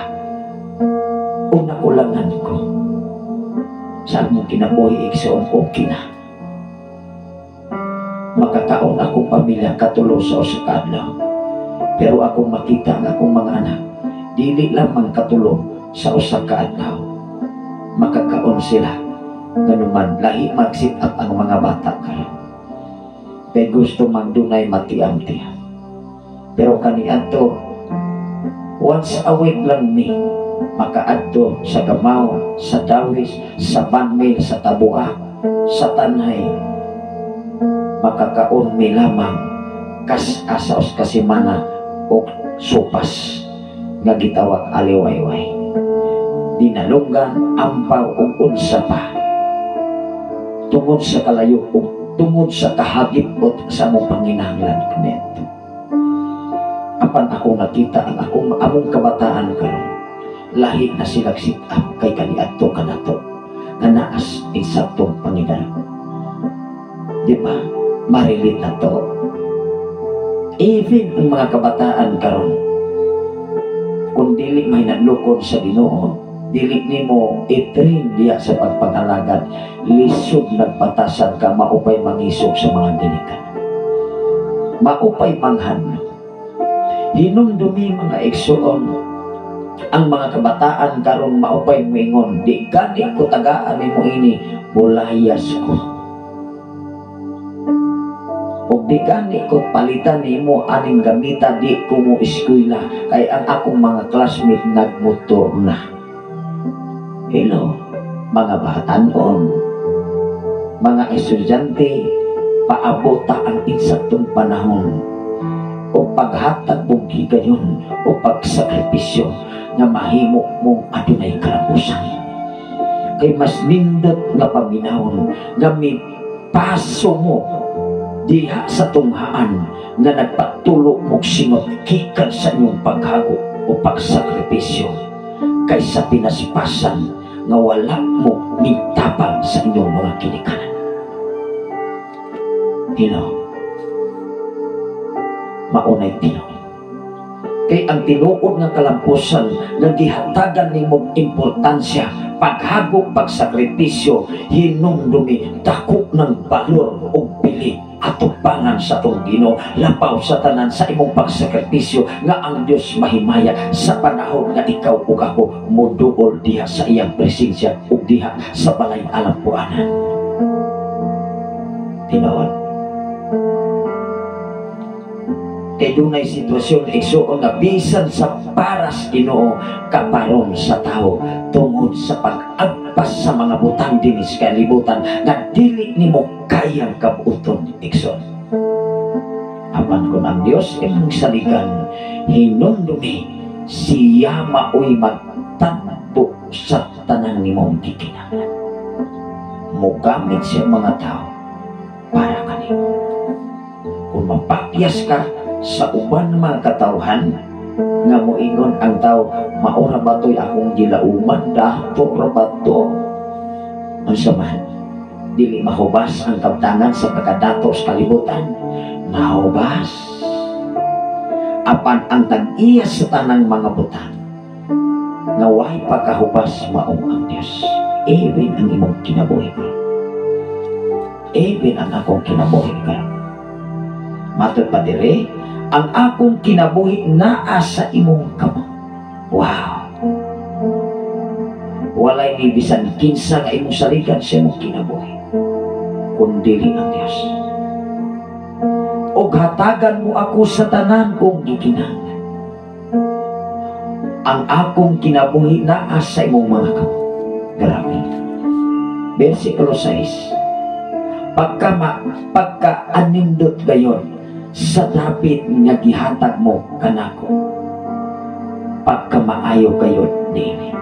o nakulangan ko, sa among kinabuhi, igsoon, okay na. Makakaon akong pamilya katulo sa usa ka adlaw. Pero akong makita ang akong mga anak, dili lamang katulo sa usa ka adlaw. Makakaon sila. Ganuman, lahi mag-sit up ang mga bata karon. Kay gusto man dunay matiam-tiam. Pero kaniadto, once a week lang mi makaadto sa Gamao, sa Dawis, sa Banmil, sa Tabua, sa Tanay. Makakaon mi lamang kas asa os kasimana o sopas nga gitawag aliwayway. Dinalunggan, ampaw ug unsa pa. Tungod sa kalayo ug tungod sa kahagipot sa among panginahanglan kaniadto. Apan ako nakita ang akong among kabataan karon. Lahi na sila sit up kay kaniadto kanato nga naas insaktong panginahanglan. Di ba? Ma-relate na to. Even ang mga kabataan karon, kung dili mahinadlokon sa Ginoo, dili nimo i-train diya sa pagpangalagad, lisod nagpatasan ka, maupay mangisog sa mga ginikan. Maupay manghadlok. Hinumdumi, mga igsoon, ang mga kabataan karon maupay moingon, "Di gani ko tagaan nimo ini, mulayas ko. Ug di gani ko palitan nimo aning gamita, di ko mo eskwela kay ang akong mga classmate nagmotor na." Hello, mga batanon, mga estudyante, paabota ang insaktong panahon o paghatag mong higayon o pagsakripisyo nga mahimo mong adunay kalambusan. Kay mas nindot nga paminawon nga mipaso mo diha sa tunghaan nga nagpatulo mong singot gikan sa inyong paghago o pagsakripisyo kaysa pinaspasan nga wala mo mitabang sa inyong mga ginikanan. Hello. Maunay tinuod. Kay ang tinuod nga kalampusan nga gihatagan nimo importansya, paghago, pagsakripisyo, hinumdumi dako ng balor ug pili atubangan sa atong Ginoo lapaw sa tanan sa imong pagsakripisyo nga ang Dios mahimaya sa panahon nga ikaw ug ako moduol diha sa iyang presensya ug diha sa balay alampuanan. Tinuod. Kay dunay sitwasyon, igsuon, nga bisan sa paras Ginoo kaparon sa tao tungod sa pag-agpas sa mga butang dinhi sa kalibutan nga dili nimo kayang kabuton, igsoon. Apan kung ang Dios imong saligan, hinumdumi siya maoy magtagbo sa tanan nimong gikinahanglan. Mogamit siya mga tao para kanimo. Kung mapakyas ka sa uban mga katawhan nga moingon ang tao, "Maura ba to'y akong gilauman? Dato ra ba to?" Unsa man, dili mahubas ang kabtangan sa pagkadato sa kalibutan? Mahubas. Apan ang tag-iya sa tanang mga butang nga way pagkahubas mao ang Dios. Even ang imong kinabuhi, even ang akong kinabuhi karon. Matod pa dire, ang akong kinabuhi naa sa imong kamot. Wow! Walay ni bisan kinsa nga imong saligan sa imong kinabuhi, kundili ang Dios. Og hatagan mo ako sa tanan kong gikinahanglan. Ang akong kinabuhi naa sa imong mga kamot. Grabe. Versikulo 6. Pagka anindot gayon sa dapit nga gihatag mo kanako. Pagka maayo gayon niini.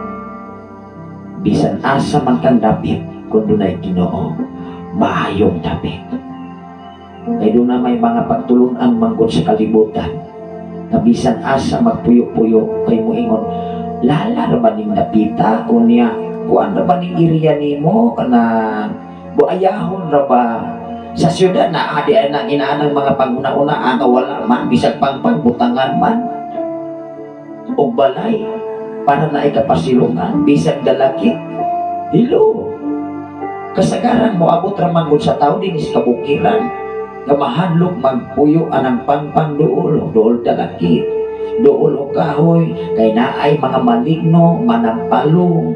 Bisan asa man kang dapit, kung dunay Ginoo, maayong dapit. Kay doon na may mga pagtulunan manggod sa kalibutan na bisan asa magpuyo-puyo kay moingon, lala ra ba ning dapita unya, kuan ra ba ning area nimo, kanang buayahon ra ba sa syudad na adi ay nang inaanang mga panguna-una nga wala man bisag pangpang butangan man og balay para na ikapasilungan bisag dalakit. Hello, kasagaran mo abot ra man gud sa tao dinis kabukiran nga mahadlok magpuyo anang pangpang duol, duol dalakit, duol og kahoy, kay naay mga maligno manampalong,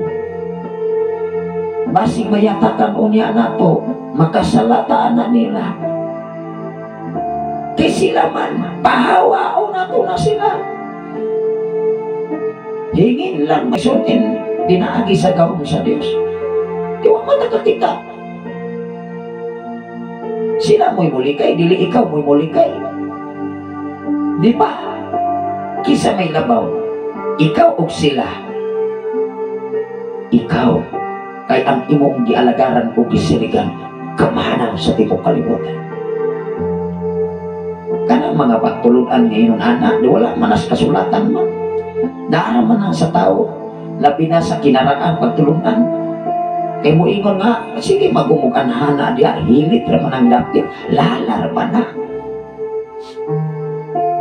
basig mayatakan unya nato, makasalataan na nila, kay sila man pahawa o nato na sila, hingin lang masultin pinaagi sa gahom sa Dios. Di wa man nakakita. Sila mo'y mulikay, dili ikaw mo'y mulikay. Di ba? Kisa may labaw, ikaw og sila. Ikaw, kay ang imong gialagaran o gisiligan, kamahanan sa tibok kalibutan. Kanang mga pagtulunan ngayon, anak, di wala manas kasulatan man. Naara man ang sa tao, labi na sa kinaraan pagtulunan. Kay mo ingon nga, sige magumukanhana diya, hilit ra man ang dapit, lala ra ba na.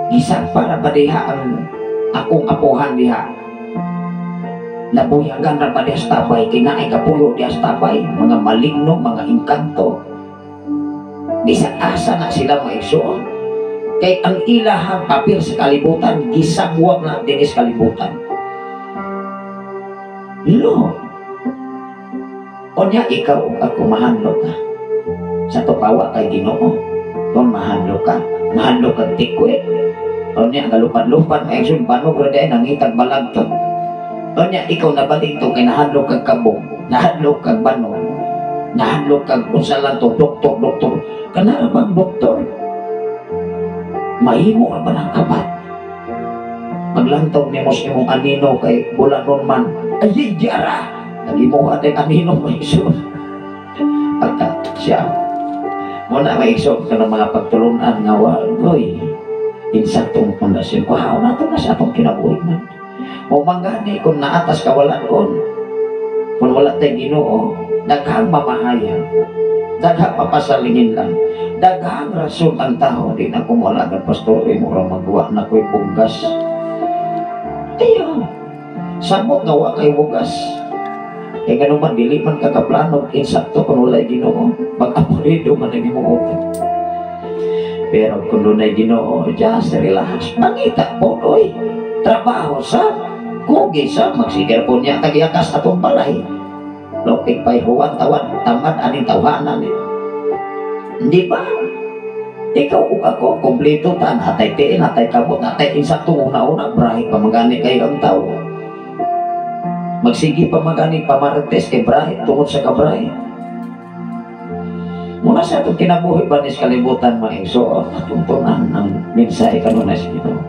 Gisan para ba diha ang akong apuhan diha? Nabuyagan ra ba diha sa tabay, kay naay kapuyo diha sa tabay, mga maligno, mga engkanto. Bisan asa na sila maigsuon. Kay ang ilahang papel sa kalibutan, gisagwang na dinis kalibutan. Lo. Onya ikaw ako mahandlok ka. Sa tupawa kay Ginoo. Kung mahandlok ka, mahandlok kag tikwe. Onya galupad-lupad maigsoon banog ra diay nangitag balagtot. Onya ikaw nabalik to kay nahadlok kag kabog, nahadlok kag banog, nahadlok kag unsa lang to, doktor, doktor. Kana ra bang doktor? Mahimo ra ba ng kabat? Paglantaw nimo sa imong anino kay bulanon man, ay diara. Nagimo atay anino maigsoon. Pagka siya mo na maigsoon ka ng mga pagtulunan nga wagoy insaktong pundasyon. Wow, nato na sa atong kinabuhi man. O manggani kung naatas kawalan kon, kung wala tay Ginoo, daghang mamahayag, daghang papasalingin lang, daghang rason ang tao. Di na kumalagan pastor, eh, mura magwa na ko'y bugas. Ayo, samot nga wa kay bugas. Kaya ganun man, dili man kakaplano, insakto kung wala'y Ginoo, mag-apurido man ang imong utak. Pero kung dunay Ginoo, just relax, pangita po, oy, trabaho sa, kugi sa, magsiger po niya, tagiyakas atong balay. Lopik pa'y huwan, tawan, tamad, aning tawhanan. Eh. Hindi ba? Ikaw ug ako, kompleto ta, natay tiin, natay kamot, natay insakto, una-una, brahe pa magani kayo ang tao. Magsige pa magani pamarites kay brahe, tungod sa kabrahe. Muna sa itong kinabuhi ba nis kalibutan mga igsoon, natuntunan ang mensahe kanunay sa Ginoo.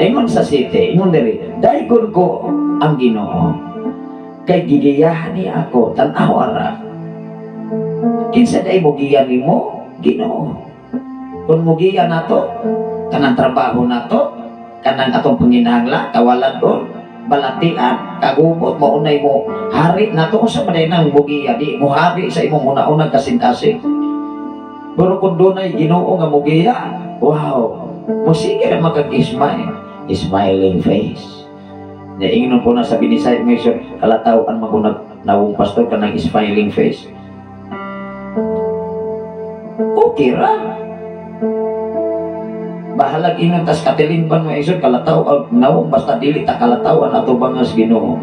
Ingon sa city, ingon diri, daygon ko ang Ginoo, kay gigiyahan niya ako, tan-aw ara. Kinsa day mo giya nimo? Ginoo. Kung mugiya nato, kanang trabaho nato, kanang atong panginahanglan, kawalan doon, balatian, kagubot, maunay mo, hari nato, kung sa maday nang mugiya, di mo hari sa imong una-unang kasing-kasing. Pero kung dunay Ginoo nga mugiya, wow, musige na magkag-smile, smiling face. Naingnon po na sa Binisay Mission, kalataw ang magunag nawong pastor ka ng smiling face. Okay ra. Bahalag ingon tas katilimban mo, igsoon, kalataw og nawong, basta dili ta kalatawan ato bangas Ginoo.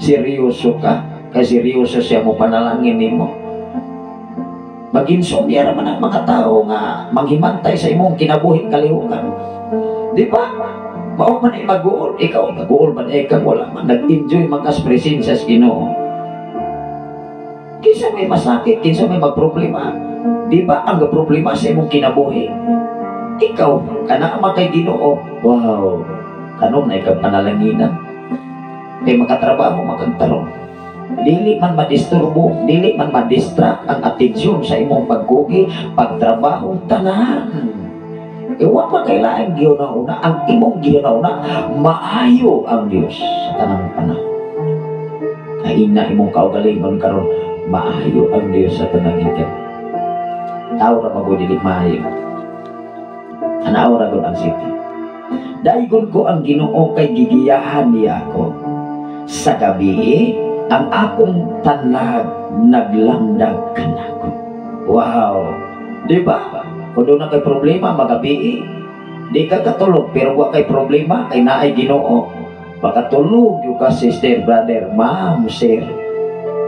Seryoso ka kay seryoso siya mo panalangin nimo. Mag-insomnia ra man ang mga tao nga manghimantay sa imong kinabuhi kalihukan. Di ba? Mao man ay mag-uol. Ikaw, mag-uol man ay kang wala man. Nag-enjoy man kas presensya sa Ginoo. Kinsa may masakit, kinsa may magproblema. Di ba ang problema sa imong kinabuhi? Ikaw, kana man kay Ginoo. Wow, kanon na ikaw panalanginan. Kay makatrabaho, makagtarong. Dili man madisturbo, dili man madistract ang atensyon sa imong pagkugi, pagtrabaho, tanan. Iwa pa kailangan gihuna-una, ang imong gihuna-una, maayo ang Dios sa tanang panahon. Ay na imong kaugalingon karon, maayo ang Dios sa tanang higad. Tao ra magud dili maayo. Tanaw ra gud ang city. Daygon ko ang Ginoo kay gigiyahan niya ako. Sa gabi, ang akong tanlag naglamdag kanako. Wow! Di ba? Kung doon na kay problema, magabi, di ka katulog, pero wa kay problema, kay naay Ginoo. Makatulog yung ka, sister, brother, ma'am, sir.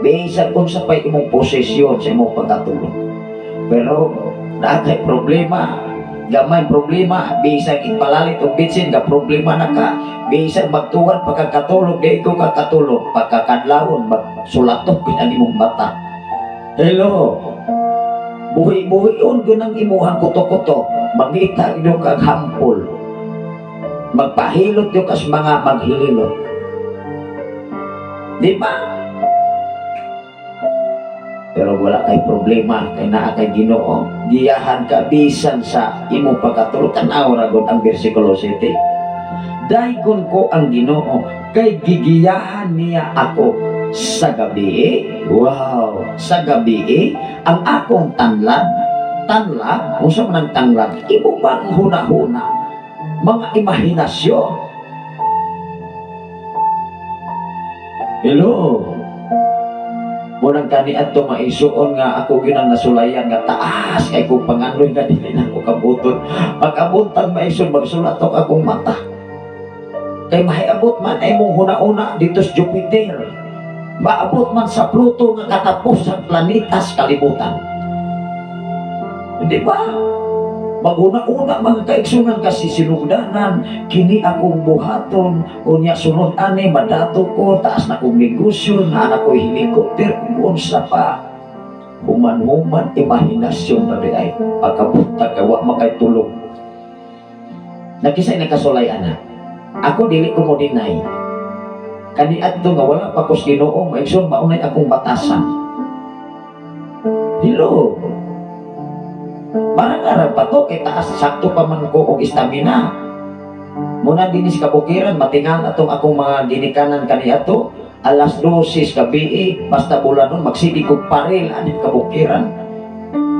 Bisan kung sa pa'y imong posisyon sa imong pagkatulog. Pero, naa kay problema, gamay problema, bisan ipalalit og bitsin, ga problema na ka, bisan magtuwan pagkakatulog, di ko kakatulog, pagkakadlawon, magsulatok gud ang imong mata. Hello? Buhi-buhion gyud ang imuhang kuto-kuto, mangita gyud kag hampol. Magpahilot gyud kas mga maghililot. Di ba? Pero wala kay problema kay naa kay Ginoo. Giyahan ka bisan sa imong pagkatulog. Tan-aw ra gud ang bersikulo 7. Daygon ko ang Ginoo kay gigiyahan niya ako sa gabi. Wow, sa gabi ang akong tanlad, tanlad, unsa man ang tanlad? Imo bang huna-huna, mga imahinasyon. Hello. Munang kani adto maisuon nga ako gyud ang nasulayan nga taas kay kung pangandoy nga dili na ako kabuton. Pag-abutan maisuon magsulat og akong mata. Kay mahiabot man ay mong huna-una dito sa Jupiter. Maabot man sa Pluto nga katapos sa planeta sa kalibutan. Di ba? Maghuna-una mga kaigsunan kasi sinugdanan, kini akong buhaton, unya sunod ani, madato ko, taas na kong negosyo, na ko helicopter, kung unsa pa. Human-human, imahinasyon na di ay, pagkabuta kay wa makay tulog. Nakisay nakasulay, ana. Ako dili ko mo deny. Kani adto nga wala pa ko sa Ginoo, maigsoon maunay akong batasan. Hello. Marang arang pa to, kay taas sakto pa man ko og stamina. Muna dinis kabukiran, matingal atong akong mga ginikanan kaniadto. Alas 12 gabi, basta bulan nun, magsige kog paril anit kabukiran.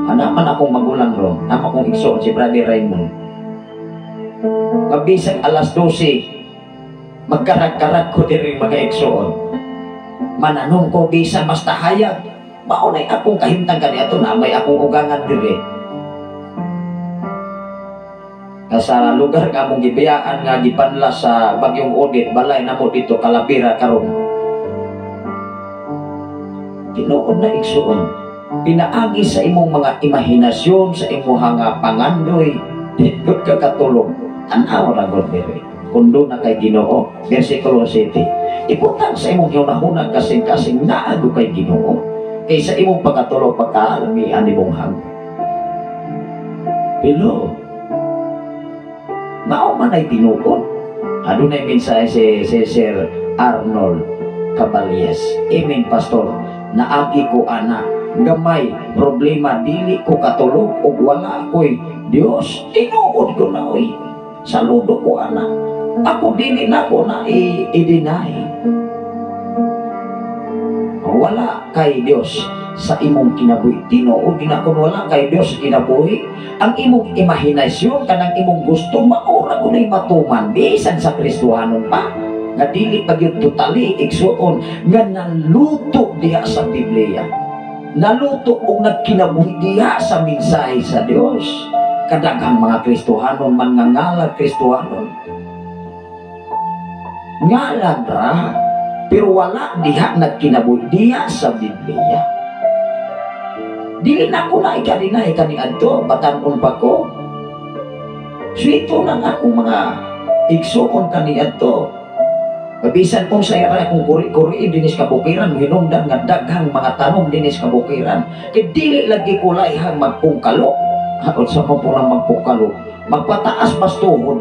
Ana man akong magulang ron, nama akong igsoon si Brother Raymond. Kabisag alas 12, magkarag-karag ko diri mga igsoon. Mananong ko bisan basta hayag, maunay akong kahimtang kaniadto na may akong ugangan diri. Sa lugar nga among gibiyaan nga gipanla sa Bagyong Odette, balay namo dito Kalabira karon. Tinuod na igsoon, pinaagi sa imong mga imahinasyon, sa imong nga pangandoy, di gud ka katulog. Tan-aw ra gud diri. Kun doon na kay Ginoo, versikulo 7. Ibutang sa imong hunahuna kasing-kasing naago kay Ginoo. Kaysa imong pagkatulog pagkaalmi ani mong hang. Pero mao man ay tinuod. Adunay mensahe si Sir Arnold Caballes. Amen, Pastor. Naagi ko ana, gamay problema dili ko katulog ug wala ako'y Dios. Tinuod ko na oy. Saludo ko ana. Ako dili na ko na i-deny. Wala kay Dios sa imong kinabuhi. Tinuod din ako wala kay Dios sa kinabuhi. Ang imong imahinasyon kanang imong gusto maura ko na'y matuman bisan sa Kristohanon pa. Nga dili pa gyud totally igsuon nga naluto diha sa Biblia. Naluto og nagkinabuhi diha sa mensahe sa Dios. Kadaghang mga Kristohanon man nga ngalag Kristohanon. Ngalan ra, pero wala diha nagkinabuhi diha sa Biblia. Dili na ko na ikalinay kaniadto, batan-on pa ko. So ito nang akong mga igsuon kaniadto. Bisan kung sa ira akong kuri-kuri dinis kabukiran, hinungdan nga daghang mga tanom dinis kabukiran. Kay dili lagi ko laihang magpungkalo. Unsa man po nang magpungkalo? Magpataas mas tuhod.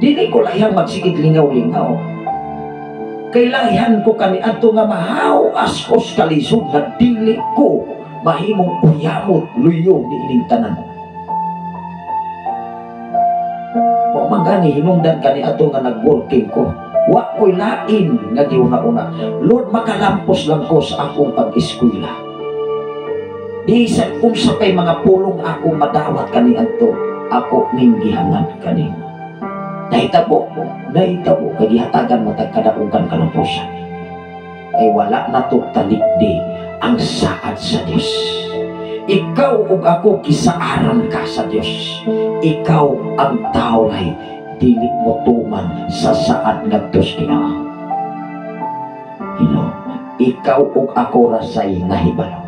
Dili ko laihang magsigig lingaw-lingaw. Kay laihan ko kaniadto nga mahaw-as ko sa kalisod nga dili ko mahimong uyamot luyo niining tanan. Wa man gani hinungdan kaniadto nga nag-working ko. Wa ko'y lain nga giuna-una. Lord, makalampos lang ko sa akong pag-eskwela. Bisan unsa kay mga pulong akong madawat kaniadto, ako ning gihangad kanimo. Nahitabo, nahitabo kay gihatagan mo tag kadaugan kalamposan. Kay wala na to talikdi ang saad sa Dios. Ikaw ug ako kisaaran ka sa Dios. Ikaw ang tawlay dili mo tuman sa saad ngadto sa Ginoo. Ginoo, ikaw ug ako rasay nahibalo.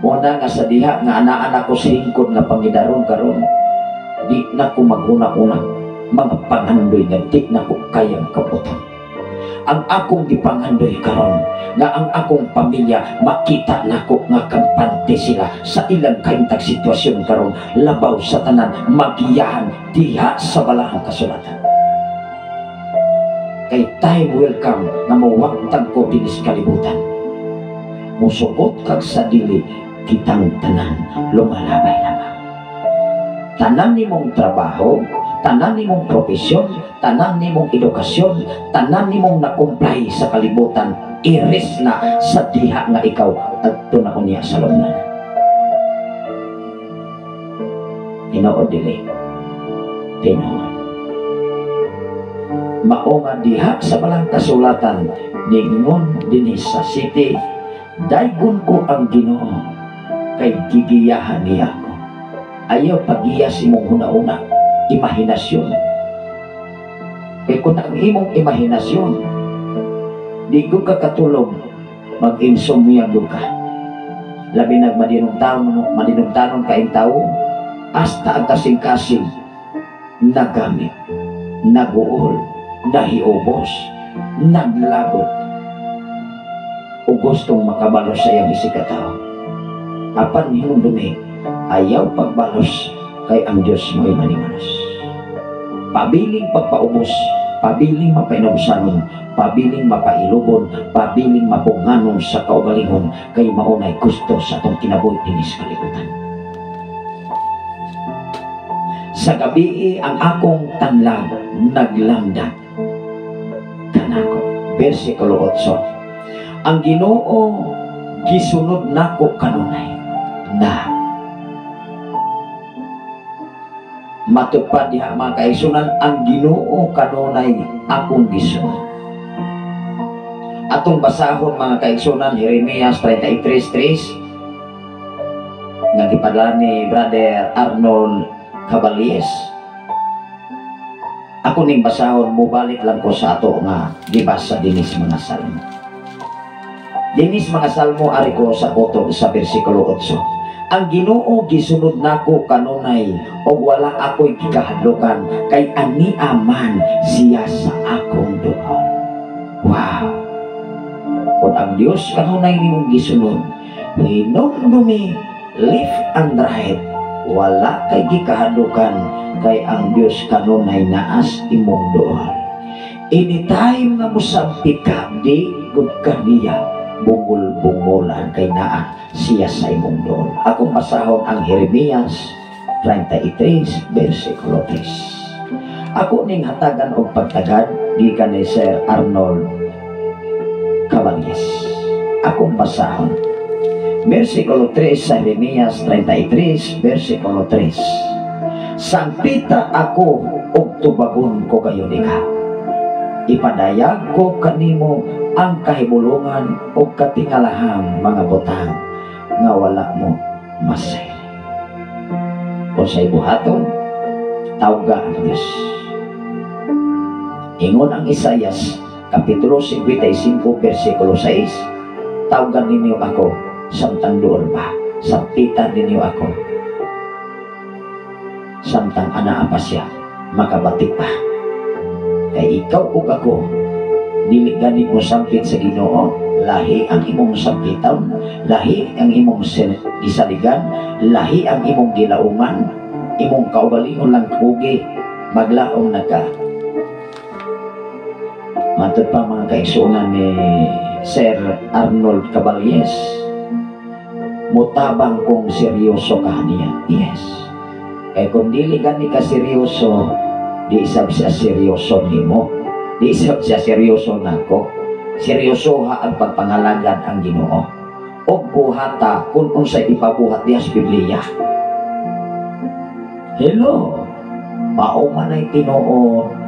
Una nga sa diha nga anaan ako sa hingkod nga pangidaron karon, di na ko maghuna-una mga pangandoy nga di na ko kayang kabutan. Ang akong gipanghandoy karon nga ang akong pamilya makita nako nga kampante sila sa ilang kahimtang sitwasyon karon, labaw sa tanan magiyahan diha sa balaang kasulatan. Kay time will come nga mawagtang ko dinis kalibutan. Musugot kag sa dili, kitang tanan lumalabay lamang. Tanan nimong trabaho, tanan nimong propesyon, tanan nimong edukasyon, tanan nimong na-comply sa kalibutan, iris na sa diha nga ikaw adto na unya sa lungnan. Tinuod dili. Tinuod. Mao nga diha sa balang kasulatan ningon dinhi sa city, daygon ko ang Ginoo kay gigiyahan niya ako. Ayaw pagiya sa imong huna-huna, imahinasyon. Kay kung ang imong imahinasyon, di ko ka katulog, mag-insomnia gyud ka. Labi nag madinumtanon kaing tao, hasta ang kasing-kasing nagamit, naguol, nahiubos, naglagot, o gustong makabalos sa iyang isikatao. Apan hinumdumi, ayaw pagbalos kay ang Diyos mo'y manimanos. Pabiling pagpaubos, pabiling mapainumsanon, pabiling mapailubon, pabiling mapunganon sa kaugalingon, kay maunay gusto sa atong kinabuhi dinis kalibutan. Sa gabi ang akong tanlag naglamdag kanako. Versikulo 8. Ang Ginoo gisunod nako kanunay na matupad diha mga kaisunan, ang Ginoo kanunay akong gisunod. Atong basahon mga kaigsunan, Jeremias 33:3 nga gipadala ni Brother Arnold Caballes. Ako ning basahon, mubalik lang ko sa ato nga gibasa dinis mga salmo. Dinis mga salmo ari ko sa kutob sa bersikulo 8. Ang Ginoo gisunod nako kanunay og wala ako'y gikahadlokan kay ani aman siya sa akong duol. Wow! Kung ang Dios kanunay nimong gisunod, hinumdumi left and right, wala kay gikahadlokan kay ang Dios kanunay naas imong duol. Anytime nga mosampi ka, di gud ka niya bungol-bungolan kay naa siya sa imong duol. Akong basahon ang Jeremias 33 versikulo 3. Ako ning hatagan og pagtagad gikan ni Sir Arnold Caballes. Akong basahon versikulo 3 sa Jeremias 33 versikulo 3. Sangpita ako og tubagon ko gayon ikaw. Ipadayag ko kanimo ang kahibulungan o katingalahang mga butang nga wala mo masayran. Unsay buhaton, tawga ang Diyos. Ingon ang Isayas, Kapitulo 55, versikulo 6, "Tawgan ninyo ako samtang duol pa, sampitan ninyo ako samtang anaa pa siya, makabati pa." Kay ikaw ug ako, dili gani mo sampit sa Ginoo, lahi ang imong sampitan, lahi ang imong gisaligan, lahi ang imong gilauman, imong kaugalingon lang kugi, maglaom na ka. Matod pa, mga kaigsuonan, ni Sir Arnold Caballes, mutabang kung seryoso ka niya. Yes. Kay kung dili gani ka seryoso, di isab siya seryoso nimo. Di isab siya seryoso nako. Seryoso ha ang pagpangalagad ang Ginoo. Og buhata kung unsay ipabuhat diha sa Biblia. Hello. Mao man ay tinuod.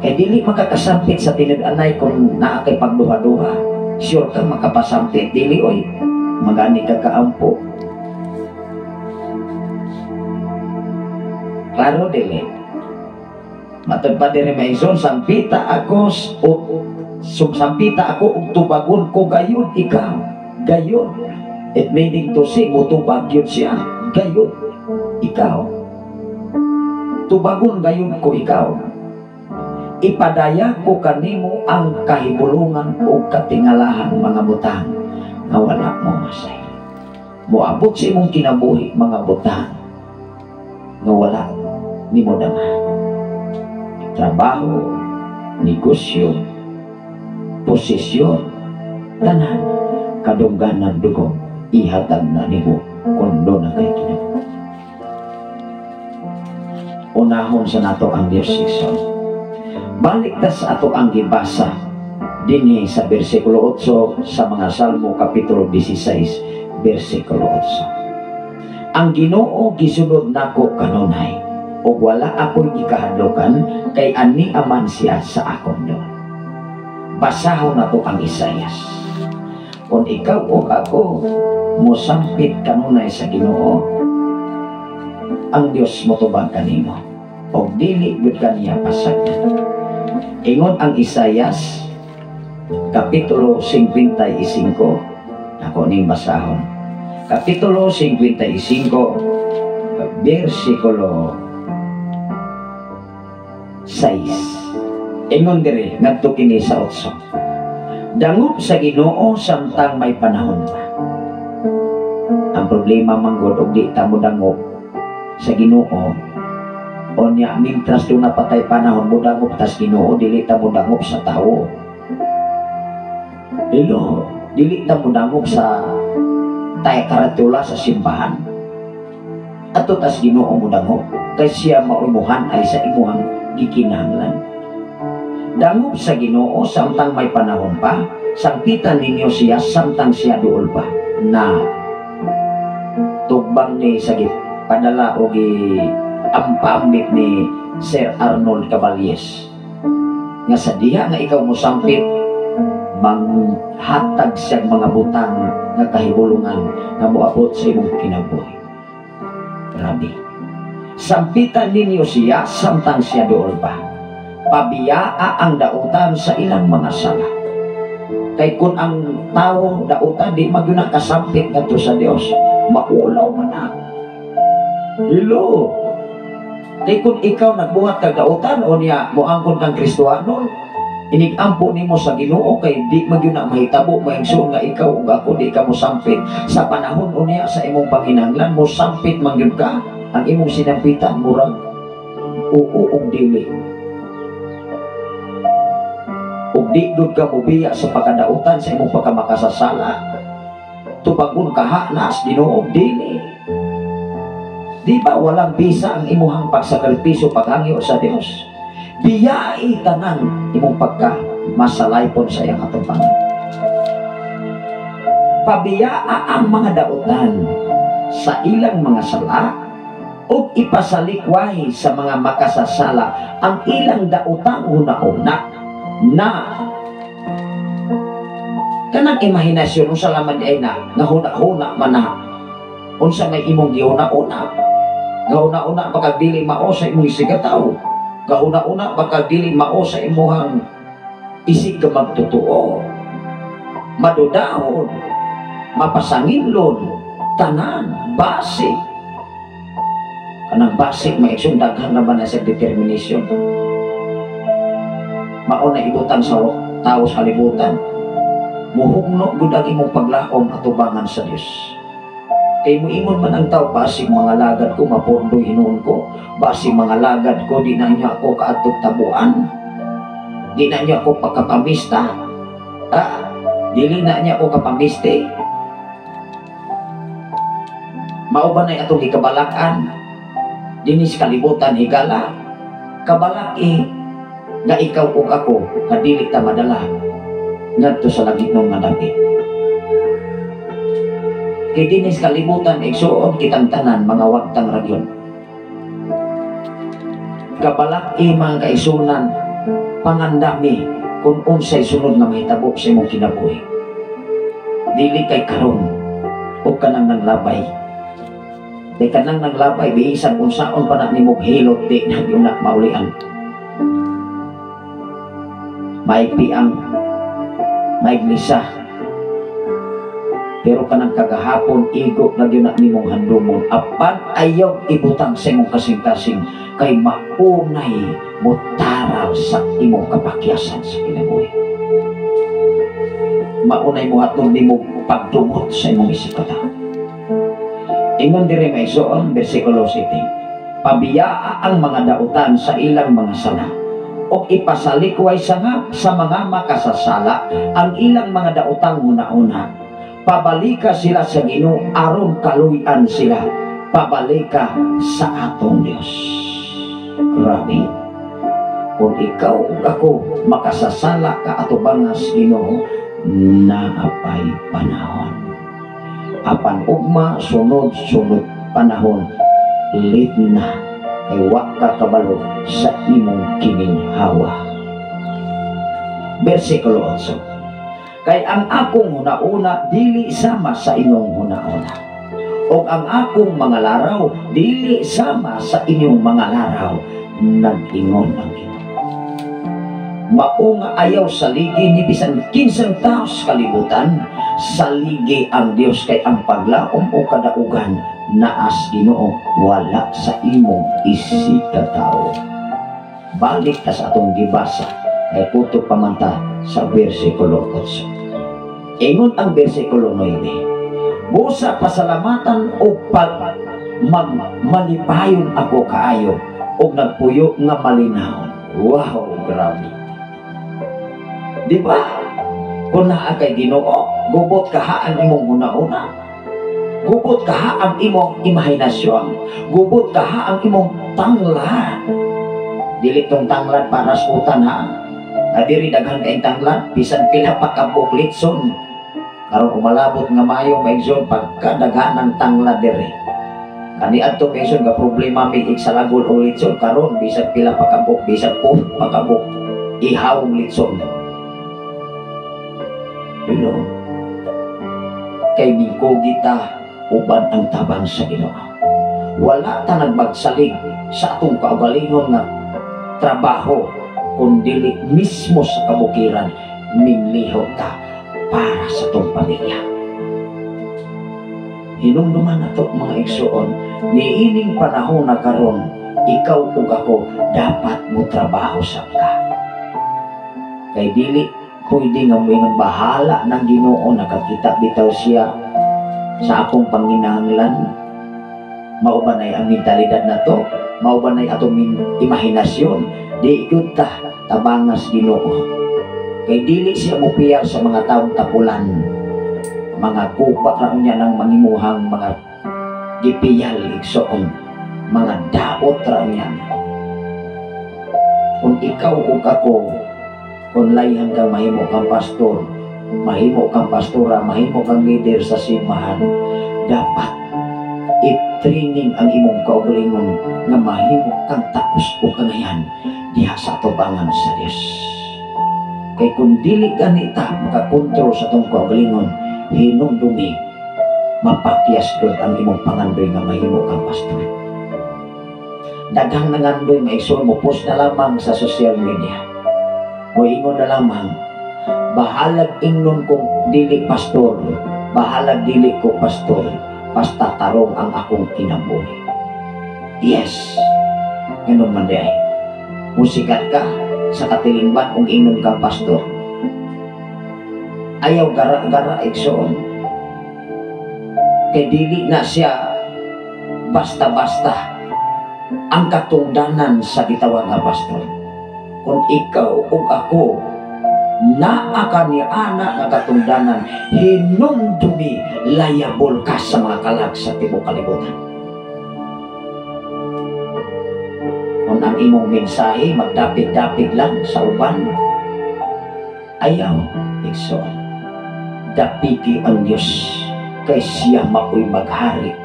Kay dili makakasampit sa tinud-anay kung naa kay pagduha-duha. Sure ka makapasampit, dili oy. Magani ka kaampo. Klaro dili. Matod pa diri maison, sampita ako o sampita ako ug tubagon ko gayud ikaw. Gayud. It meaning to say, mutubag yun siya. Gayud ikaw. Tubagon gayud ko ikaw. Ipadayag ko kanimo ang kahibulungan o katingalahan mga butang nga wala mo masay. Moabot sa imong kinabuhi mga butang nga wala nimo dama. Trabaho, negosyo, posisyon, tanan, kadungganan dugo, ihatag na nimo kung doon na kay kinabuhi. Unahon sa nato ang Diyos Igsoon. Balik ta sa ato ang gibasa dinhi sa bersikulo 8 sa mga Salmo kapitulo 16 bersikulo 8. Ang Ginoo gisunod nako kanunay ug wala ako'y gikahadlokan kay ani aman siya sa akong doon. Basahon nato ang Isayas. Kung ikaw o ako mosampit kanunay sa Ginoo, ang Dios motubag kanimo og dili gyud kaniya pasagdan. Ingon ang Isayas Kapitulo 55, ako ning basahon. Kapitulo 55, versikulo 6. Ingon diri ngadto kini sa 8. Dangop sa Ginoo samtang may panahon pa. Ang problema manggod og di ta modangop sa Ginoo, onya mintras do napatay panahon modangop tas Ginoo, dili ta modangop sa tawo. Hello, dili ta modangop sa tay karatula sa simbahan. Ato tas Ginoo modangop kay siya mauimuhan ay sa imuhang gikinahanglan. Dangop sa Ginoo samtang may panahon pa, sampitan ninyo siya samtang siya duol pa. Na tugbang ni sa padala o gi ampamit ni Sir Arnold Caballes nga sa diha nga ikaw mosampit, manghatag siyang mga butang nga kahibulungan nga moabot sa imong kinabuhi. Grabe. Sampitan ninyo siya samtang siya duol pa. Pabiyaa ang dautan sa ilang mga sala. Kay kung ang tawo dautan di magyud kasampit ngadto sa Dios, maulaw man na. Hello. Kay kung ikaw nagbuhat kag dautan o niya moangkon kang Kristohanon, inigampo nimo sa Ginoo kay di magyud na mahitabo maigsoon nga ikaw ug ako di ka mosampit sa panahon unya sa imong panginahanglan, mosampit man gyud ka, ang imong sinampitan murag oo ug dili. Ug di gyud ka mobiya sa pagkadautan sa imong pagkamakasasala, tubagon ka hanas Ginoo dili. Di ba walang bisa ang imuhang pagsakripisyo paghangyo sa Dios? Biyai tanan imong pagka masalaypon sa iyang atubangan. Pabiyaa ang mga dautan sa ilang mga sala ug ipasalikway sa mga makasasala ang ilang dautang una-una na Kanang imahinasyon, unsa laman di ay na nga huna-huna man na, unsa may imong gihuna-una? Gahuna-una baka dili mao sa imong isigataw. Gahuna-una baka dili mao sa imuhang isig ka magtotoo. Madudahon, mapasanginlon, tanan, basic. Kanang basic, may igsoon, daghan na ba na sa determination. Mao na ibutang sa tao sa kalibutan. Muhugno gud ang imong paglaom atubangan sa Dios. Kay muingon man ang tao, basig mga lagad ko, mapordoy hinuon ko, basig mga lagad ko, di na niya ako kaadtog tabuan, di na niya ako pagkapamista, dili na niya ako kapamiste. Mao ba na atong gikabalakan dinis kalibutan higala? Kabalaki nga ikaw ug ako nga dili ta madala ngadto sa langit nga dapit. Kay dinis kalibutan, igsuon, kitang tanan mga wagtang ra gyud. Kabalaki, mga kaigsuonan, pangandami kung unsay sunod nga mahitabo sa imong kinabuhi. Dili kay karon o kanang nanglabay. Kay kanang nanglabay, bisan unsaon pa na nimong hilot, di na gyud na maulian. Maigpiang, maiglisa, pero kanang kagahapon igo na gyud na nimong handumon. Apan ayaw ibutang sa imong kasing-kasing kay maunay motaral sa imong kapakyasan sa kinabuhi. Maunay mo hatod nimo pagdumot sa imong isip katao. Ingon diri, mga igsoon, versikulo 7. Pabiyaa ang mga dautan sa ilang mga sala o ipasalikway sa mga makasasala ang ilang mga daotang huna-huna. Pabalika sila sa Ginoo aron kaluy-an sila. Pabalika sa atong Dios. Grabe. Kung ikaw ug ako makasasala ka atubangas Ginoo, naapay panahon. Apan ugma sunod-sunod panahon, late na kay wa ka kabalo sa imong kininhawa. Versikulo 8. Kay ang akong huna-una dili sama sa inyong huna-una, ug ang akong mga laraw dili sama sa inyong mga laraw, nag-ingon ang Ginoo. Mao nga ayaw saligi ni bisan kinsang tao sa kalibutan, saligi ang Dios kay ang paglaom o kadaugan naas Ginoo, wala sa imong isigkatao. Balik ta sa atong gibasa kay kutob pa man ta sa versikulo 8. Ingon ang versikulo 9. Busa pasalamatan o pag magmalipayon ako kaayo og nagpuyo nga malinawon. Wow, grabe. Di ba? Kung naa kay Ginoo, gubot kaha ang imong huna-huna. Gubot kaha ang imong imahinasyon. Gubot kaha ang imong tanglad. Dili tong tanglad para sa utan ha. Na diri daghan kay tanglad, bisan pila pa ka buok litson. Karon umalabot nga Mayo, maigsoon, pagkadaghan ng tanglad diri. Kani adto, maigsoon, ga problema mi igsalagol og litson. Karon bisan pila pa ka buok, bisan po pa ka buok ihawong litson. Kay mingkugi ta uban ang tabang sa Ginoo. Wala ta nagmagsalig sa atong kaugalingon nga trabaho kun dili mismo sa kabukiran mingliho ta para sa atong pamilya. Hinumduman nato, mga igsoon, niining panahon na karon, ikaw ug ako dapat mo trabaho sa ka. Kay dili pwede nga moingon bahala ng Ginoo, nakakita bitaw siya sa akong panginahanglan. Mao ba nay ang mentalidad nato? Mao ba nay atong imahinasyon? Di gyud ta tabangas Ginoo. Kay dili siya mopiyar sa mga taong tapulan. Mga kupa ra unya ng mangimuhang mga gipiyal, igsoon, mga daot ra unya. Kung ikaw ug ako, kung layhan kang mahimo kang pastor, mahimo kang pastora, mahimo kang leader sa simbahan, dapat i-training ang imong kaugalingon nga mahimo kang takos o kangayan diha sa atubangan sa Dios. Kay kung dili ganita makakontrol sa atong kaugalingon, hinumdumi mapakyas gud ang imong pangandoy nga mahimo kang pastor. Daghang nangandoy, mga igsoon, mo post na lamang sa social media. Moingon na lamang, "Bahalag ingnon kong dili pastor, bahalag dili ko pastor, basta tarong ang akong kinabuhi." Yes, ganun man diay. Musikat ka sa katilingban kung ingnon kang pastor. Ayaw gara-gara, igsoon. Kay dili na siya basta-basta ang katungdanan sa gitawag nga pastor. Kung ikaw ug ako naa ka ni ana nga katungdanan, hinumdumi liable ka sa mga kalag sa tibuok kalibutan. Kung ang imong mensahe magdapig-dapig lang sa uban, ayaw, igsoon. Dapigi ang Diyos kay siya maoy maghari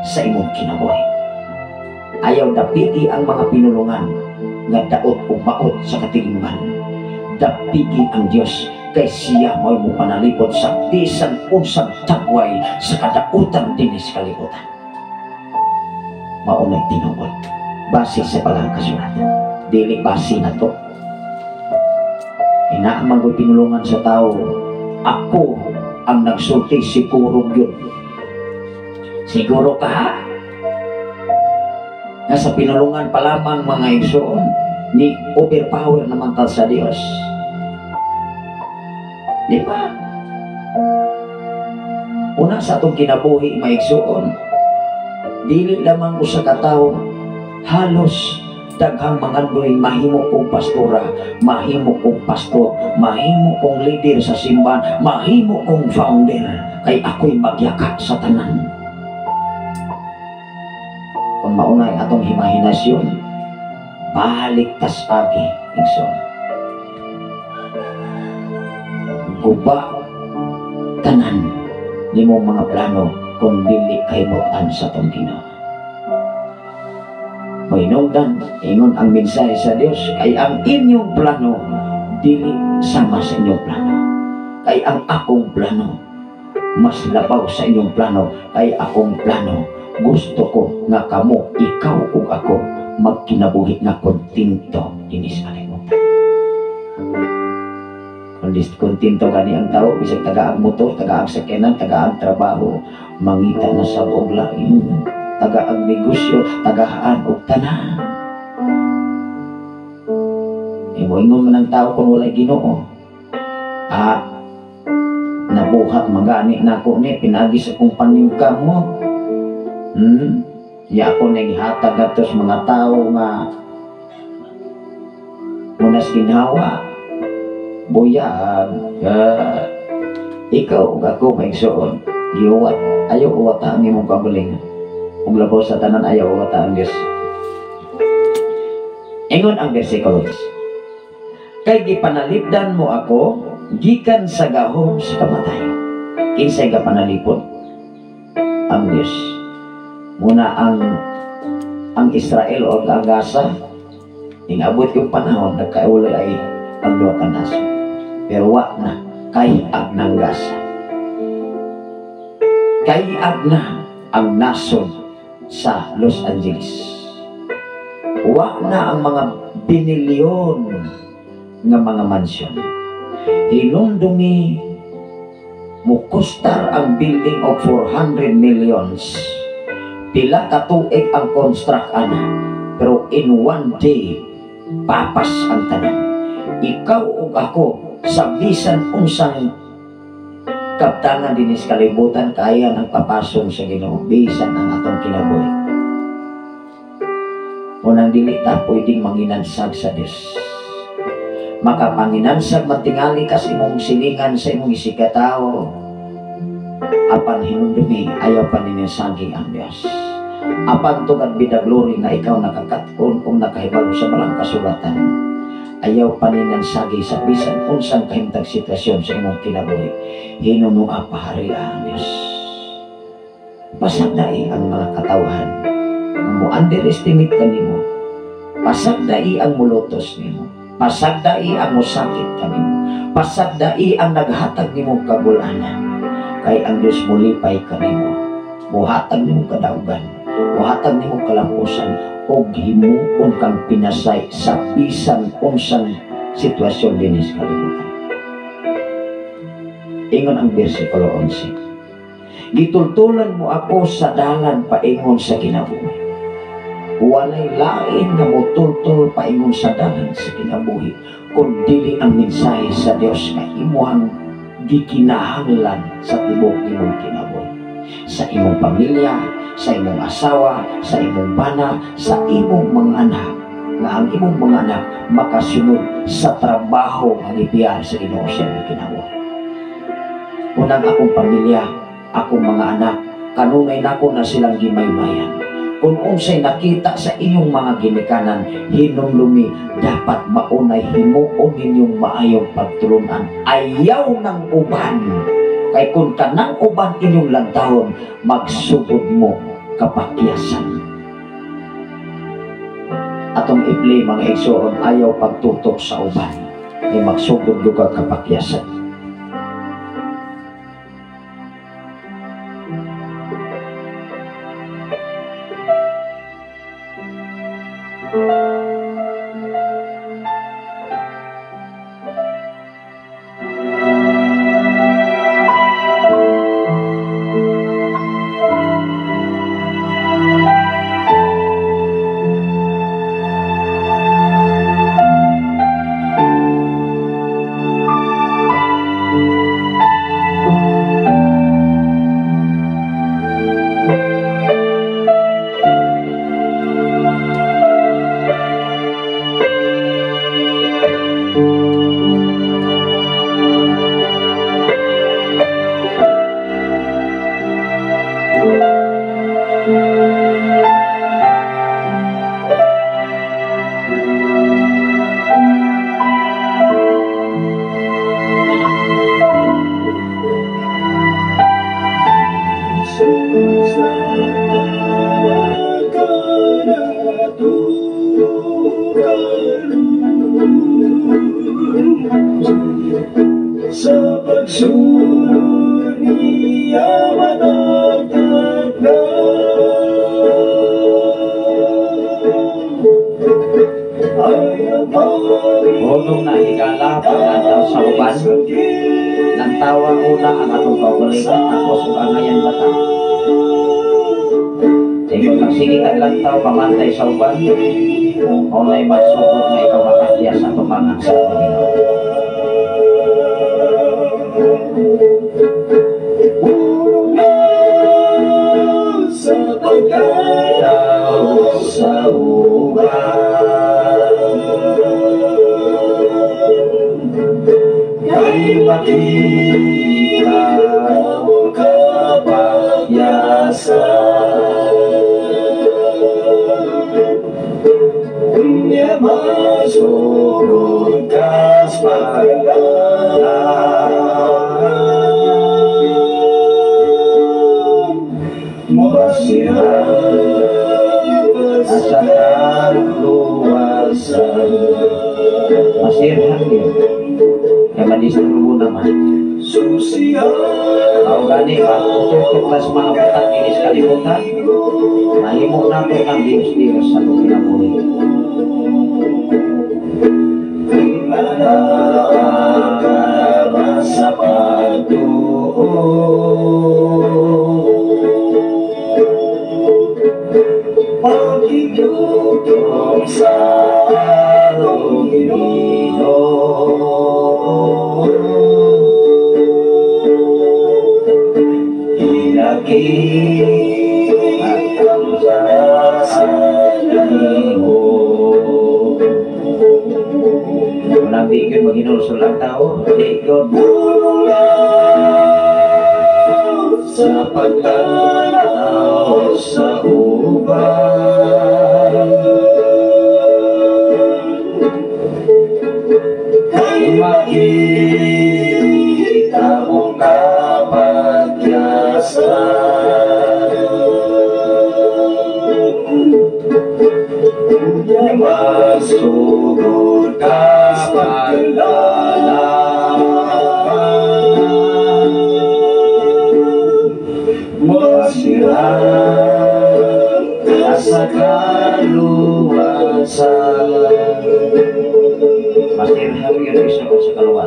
sa imong kinabuhi. Ayaw dapigi ang mga pinulungan nga daot ug maot sa katilingban. Dapigi ang Diyos kay siya maoy mopanalipod sa bisan unsang tagway sa kadautan dinhi sa kalibutan. Maunay tinuod base sa balang kasulatan. Dili base na to. Inaamang ko'y pinulungan sa tao, ako ang nagsulti, siguro yun. Siguro ka ha? Nga sa pinulungan pa lamang, mga igsoon, ni overpower naman tal sa Diyos. Di ba? Una sa atong kinabuhi, mga igsoon, dili lamang usa ka tawo, halos daghang mangandoy mahimo kong pastora, mahimo kong pastor, mahimo kong leader sa simbahan, mahimo kong founder, kay ako'y magyaka sa tanan. Kung maunay atong imahinasyon, balik tas agi, igsoon. Guba tanan nimong mga plano kung dili kahimutan sa atong Ginoo. Mahinungdan, ingon ang mensahe sa Dios, kay ang inyong plano dili sama sa inyong plano. Kay ang akong plano mas labaw sa inyong plano, kay akong plano gusto ko nga kamo, ikaw ug ako, magkinabuhi nga kontento dinhi sa kalibutan. Kung kontento gani ang tao, bisag tagaag motor, tagaag sakyanan, tagaag trabaho, mangita na sa og lain, tagaag negosyo, tagahaan og tanan. Imoingon man ang tao kung walay Ginoo. Nabuhat magani nako ni pinagi sa kong paningkamot. Ya ako ning hatag adto sa mga tawo nga munas ginhawa, buyag. Ikaw ug ako, maigsoon, giuwat, ayaw uwata ang imong kaugalingon. Ug labaw sa tanan, ayaw uwata ang Dios. Ingon ang versikulo, kay gipanalipdan mo ako gikan sa gahom sa kamatayon. Kinsay gapanalipod? Ang Dios. Muna ang Israel o ang Gaza, ingabot yung panahon, nagkaulay ay ang duha ka nasod. Pero wa na, kay ag ng Gaza. Kay ag na ang nasod sa Los Angeles. Wa na ang mga binilyon nga mga mansyon. Hinumdumi mukustar ang building of 400 millions. Pila ka tuig ang construct ana, pero in one day papas ang tanan. Ikaw ug ako sa bisan unsang kaptangan dinhi sa kalibutan, kaya ng papasong sa Ginoo bisan ang atong kinabuhi. Unang dili ta pwedeng manginansag sa Dios. Makapanginansag man tingali ka sa imong silingan, sa imong isikatao, apan hinumdumi ayaw pa nininsagi ang Dios. Apan to God be the glory nga ikaw nakakatkon kung nakahibalo sa balang kasulatan. Ayaw paninansagi sa bisan unsang kahimtang sitwasyon sa imong kinabuhi. Hinunua pahari ang Dios. Pasagdai ang mga katawhan nga mo underestimate kanimo. Pasagdai ang mulutos nimo. Pasagdai ang mosakit kanimo. Pasagdai ang naghatag nimo kagulanan. Kay ang Dios molipay kanimo. Mohatag nimo kadaugan, mohatag nimo kalampusan og himuon kang pinasay sa bisan unsang sitwasyon dinhi sa kalibutan. Ingon ang bersikulo 11. Gitultulan mo ako sa dalan paingon sa kinabuhi. Walay lain nga motultol paingon sa dalan sa kinabuhi kun dili ang mensahe sa Dios nga imuhang gikinahanglan sa tibuok imong kinabuhi. Sa imong pamilya, sa imong asawa, sa imong bana, sa imong mga anak, nga ang imong mga anak makasunod sa trabaho ang ipiyar sa Ginoo sa imong kinabuhi. Unang akong pamilya, akong mga anak, kanunay nako na silang gimaymayan. Kung unsay nakita sa inyong mga ginikanan, hinumlumi, dapat maunay himuon ninyong maayong pagtulunan. Ayaw ng uban. Kay kung kanang uban inyong lantahon, magsugod mo kapakyasan. Atong i-play mga igsoon, ayaw pagtutok sa uban, ay magsugod lugar kapakyasan. Sa pagsulod niya matagtag na Hunong na higala paglantaw sa uban, lantawa una ang atong kaugalingon tapos ug angayan bata. Ingon lang sige taglantaw pamantay sa uban, maunay magsugod nga ikaw makakya sa tumangan sa Panginoon. Sa paglantaw sa uban, kay makita mo kapagyasan. Unya masugod kas paglantaw, sa kaluwasan. Masirhan yun. Kaya madisturbo naman. Tao gani, pagtutok na sa mga butang inis kalibutan, mahimo nato ng Diyos-Diyos sa itong kinabuhi. Sa pagtuo, pagigutong sa atong Ginoo, hinakita sa nimo. Unang di yun maghinulsol ang tao, di yun. Sa pagtanaw sa uban, kay makita mo kapagyasan. Unya masugod ka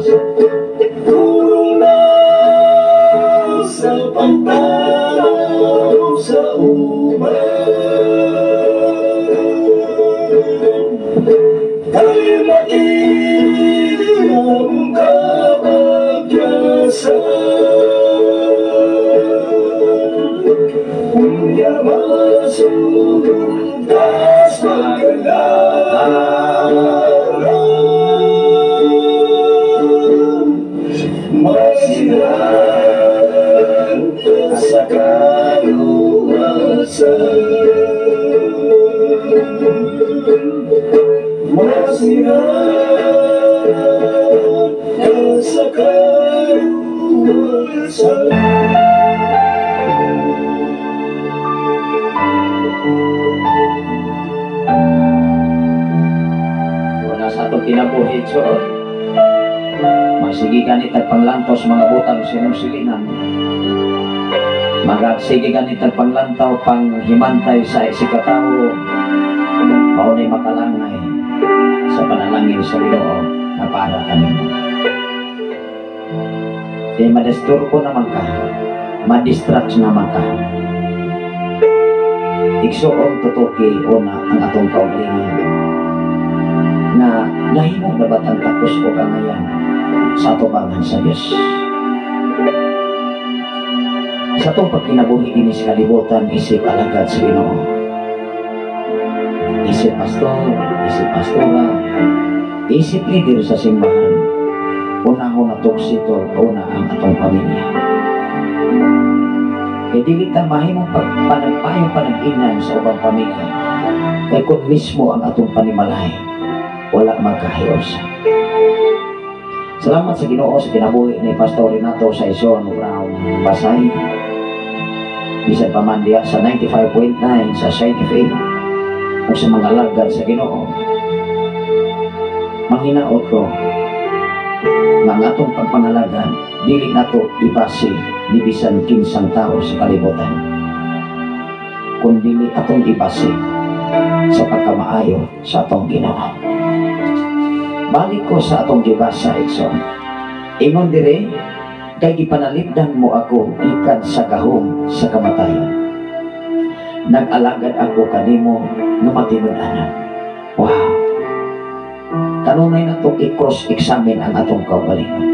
kaluwasan. Purong na sa pagtanaw sa uban, kay makilang kapagyasan, unya masugod kas magkalaran, masiran sa kaluwasan, masiran sa kaluwasan. Wala sa atong kinabuhi, so magsige ganit panglantaw sa mga butang sa imong silingan. Magsige ganit panglantaw panghimantay sa isikatawo, mao nay makalangay sa panalangin sa Ginoo na para kanimo. Kay madisturbo naman ka, madistract naman ka. Igsuon tutuki una ang atong kaugalingon na nahimo na batang takos o kangayan sa atubangan sa Diyos. Sa atong pagkinabuhi dinhi sa kalibutan, isip alagad sa Ginoo, isip pastor, isip pastora, isip leader sa simbahan, unahon atong sitol, una ang atong pamilya. Kay dili ta mahimong pagpanagpayo panag-inan sa ubang pamilya, kay kung mismo ang atong panimalay wala magkahiusa. Salamat sa Ginoo sa kinabuhi ni Pastor Renato Saison from Pasay. Bisan pa man diha sa 95.9 sa Shine FM o sa mga alagad sa Ginoo. Manghinaot ko nga ang atong pagpangalagan dili nato ibase ni bisan kinsang tao sa kalibutan, kun dili atong ibase sa pagkamaayo sa atong Ginoo. Balik ko sa atong gibasa, igsoon. Ingon dire, kay gipanalipdan mo ako gikan sa gahom sa kamatayon. Nag-alagad ako kanimo nga matinud-anan. Wow. Kanunay na itong i-cross-examine ang atong kaugalingon.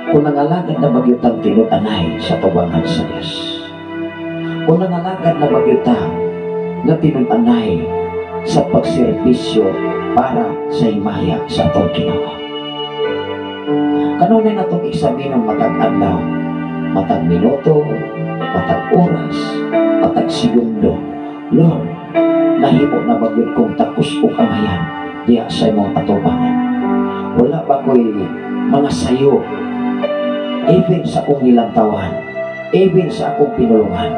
Kung nangalagad na bagyutang tinud-anay sa tubangan sa Diyos, kung nangalagad na bagyutang na tinud-anay sa pagserbisyo para sa himaya sa atong Ginoo. Kanunay na itong eksaminong matag adlaw, matag minuto, matag oras, matag segundo. Lord, nahimo na bagyot kong takos o kamayan diha sa imong atubangan. Wala ba ko'y mga sayo, even sa akong nilantawan, even sa akong pinulungan.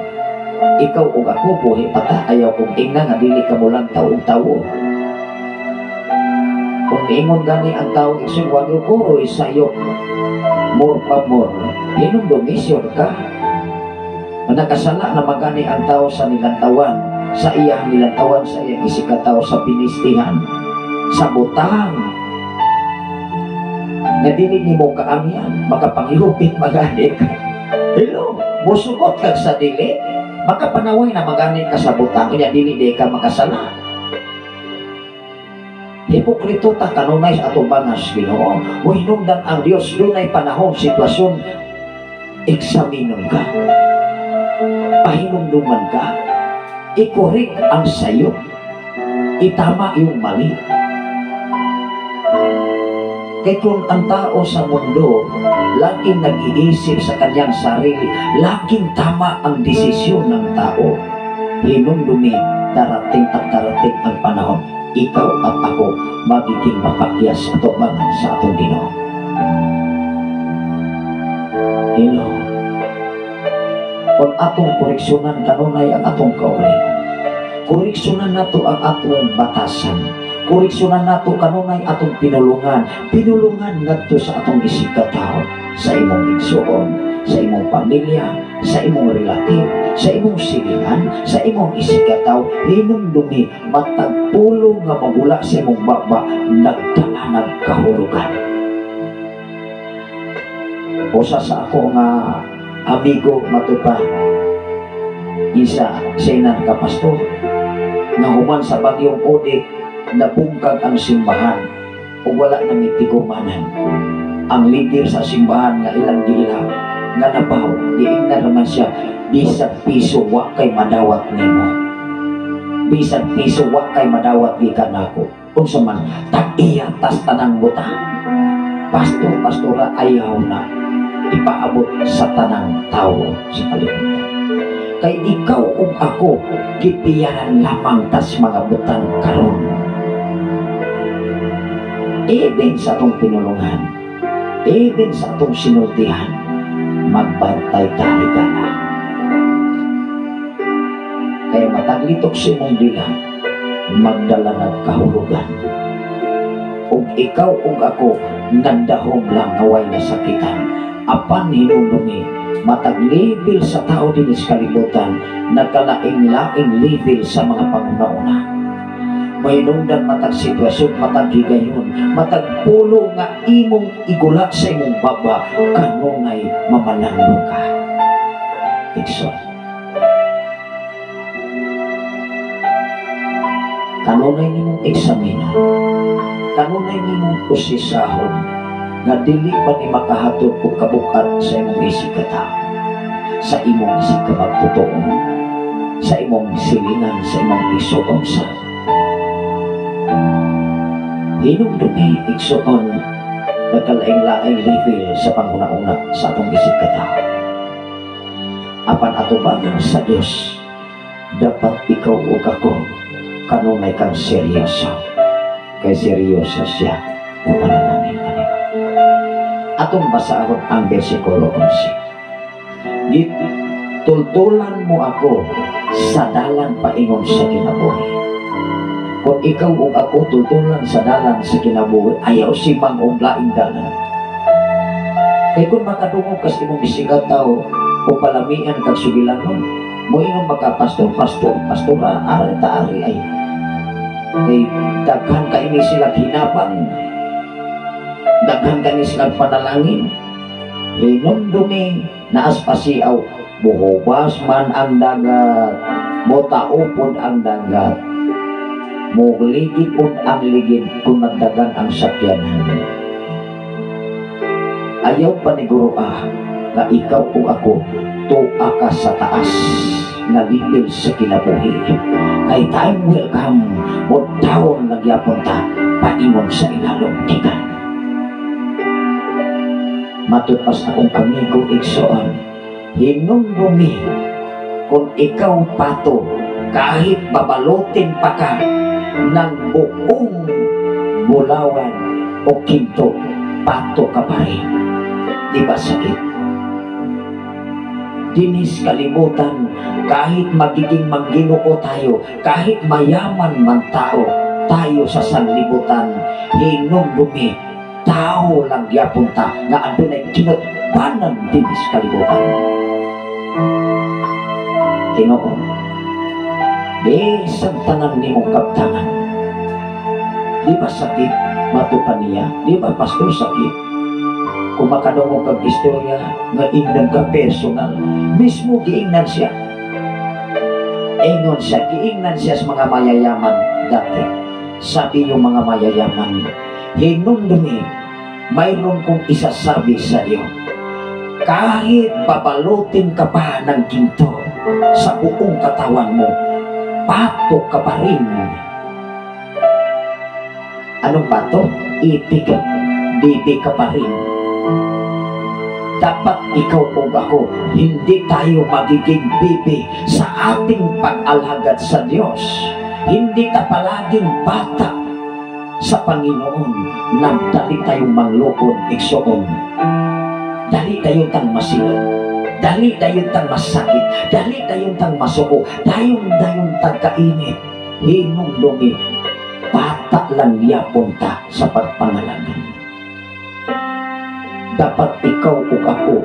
Ikaw ug ako buhi pata, ayaw kong ingna nga dili ka molantaw og tawo. Kung niingon gani ang tao igsoon, wag ko oy sayo, more pa more, hinumdumisyon ka. Nakasala na magani ang tao sa nilantawan, sa iyang nilantawan, sa iyang isikataw, sa pinistihan, sa butang nga dili nimo kaangyan, makapanghihupit magani ka. Hello, musugot kag sa dili, makapanaway na magani ka sa butang, unya dili di ka makasala. Hipokrito ta kanunay sa atong bangas Ginoo. Muhinungdan ang Dios, dunay panahon, sitwasyon, eksaminon ka, pahinumduman ka, i-correct ang sayo, itama yung mali. Kaya kung ang tao sa mundo laging nag-iisip sa kanyang sarili, laging tama ang desisyon ng tao, hinumdumi, darating at darating ang panahon, ikaw at ako magiging mapakyas at tubangan sa atong Ginoo. Hello. Kung atong koreksyonan kanunay ang atong kaugalingon, koreksyonan nato ang atong batasan, koreksyonan nato kanunay atong pinulungan, pinulungan ngadto sa atong isigkatawo, sa imong igsuon, sa imong pamilya, sa imong relative, sa imong silingan, sa imong isigkatawo. Hinumdumi, matag pulo nga mabula sa imong baba, nagdala nagkahulugan. Usa sa ako nga amigo, matud pa isa sa inan ka pastor, nga human sa bagyong Odette, nabungkag ang simbahan ug wala na mitigumanan. Ang leader sa simbahan nga ilang giila nga nabaho, giingnan naman siya, "Bisag piso wa kay madawat nimo, bisag piso wa kay madawat gikan nako. Unsa man, tag-iya tas tanang butang." Pastor, pastora, ayaw na ipaabot sa tanang tao sa kalibutan. Kay ikaw ug ako, gipiyaran lamang tas mga butang karon. Even sa atong pinulungan, even sa atong sinultihan, magbantay ta, higala. Kay matag litok sa imong dila, magdala ng kahulugan. Ug ikaw ug ako, nagdahom lang nga way nasakitan. Apan hinumdumi, matag level sa tao din sa kalibutan, nagkalaing-laing level sa mga panguna-una. Mahinungdan matag sitwasyon, matag higayon, matag pulo nga imong igula sa imong baba, kanunay mamalanglo ka. Igsoon. Kanunay nimong eksaminon, kanunay nimong usisahon, nga dili pa ni makahatod og kabukat sa imong isig katao, sa imong isig kamagtotoo, sa imong silingan, sa imong isuon sa hinumdumi, igsoon, nagkalaing-laing level sa panghuna-una sa atong isig katao. Apan atubangan sa Dios, dapat ikaw ug ako kanunay kang seryoso. Kay seryoso siya o panalangin kanimo. Atong basahon ang bersikulo 11. "Gitultulan mo ako sa dalan paingon sa kinabuhi." Kung ikaw ug ako tultulan sa dalan sa kinabuhi, ayaw simang og laing dalan. Kay kung makadungog kas imong isigat tao o palamian kag sugilanon, moingon maka pastor, pastor, pastora, ari ta ari ay. Kay daghan ka ini sila hinabang, daghan ka ni sila panalangin. Hinumdumi naas pasiaw, buhubas man ang dagat, motaupod ang dagat, muligid pod ang ligid kung nagdagan ang sakyanan. Ayaw paniguro nga ikaw o ako tuwa ka sa taas nga level sa kinabuhi. Kay time will come, mo down nagyapon ta paingon sa ilalong tigan. Matud pas akong amigo, igsoon, hinumdumi kung ikaw pato, kahit babalutin pa ka ng buong bulawan o kinto, pato ka pa rin. Di ba sakit? Dinis kalibutan, kahit magiging mangginoo tayo, kahit mayaman man tao, tayo sa sanlibutan, hinumdumi, tao lang gyapon ta nga adunay kinutbanan dinis kalibutan. Tinoo, bisan tanan nimong kaptangan. Di ba sakit matupan niya? Di ba pastor sakit? Kung makadungog kag istorya nga ingnan ka personal, mismo giingnan siya. Ingon siya, giingnan siya sa mga mayayaman dati. Sabi yung mga mayayaman, hinumdumi, mayroon kong isasabi sa iyo. Kahit babalutin ka pa ng ginto sa buong katawan mo, pato ka pa rin. Anong pato? Itik. Bibi ka pa rin. Dapat ikaw o ako, hindi tayo magiging bibi sa ating pag-alagad sa Diyos. Hindi ta palaging bata sa Panginoon. Nagdali tayong manglukod, igsoon. Dali tayong tang masilot. Dali tayong tang masakit. Dali tayong tang masuko. Dayon dayon tang kainit. Hinumdumi, bata lang yapon ta sa pagpangalagan. Dapat ikaw ug ako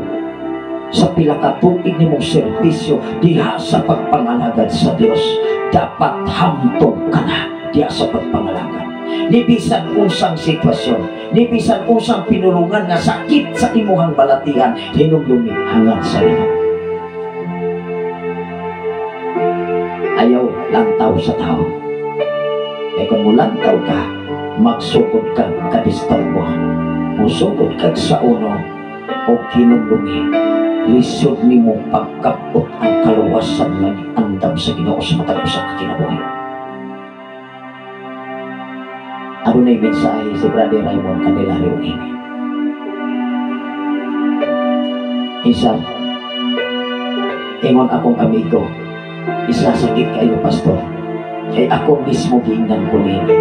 sa pila ka tuig nimong serbisyo diha sa pagpangalagad sa Dios, dapat hamtong ka na diha sa pagpangalagad. Ni bisan unsang sitwasyon, ni bisan unsang pinulungan nga sakit sa imuhang balatian, hinumdumi hangad sa Ginoo. Ayaw lantaw sa tao. Kaya kung mulantaw ka, magsugod ka kadisturbo. Musugod ka sa uno o hinumdumi, lisod nimo pagkapot ang kaluwasan nga giandam sa Ginoo sa matag usa ka kinabuhi. Adunay mensahe si Brother Raymond Candelario ini. Isa, ingon akong amigo, isa sakit kayo pastor, kay ako mismo giingnan ko nini.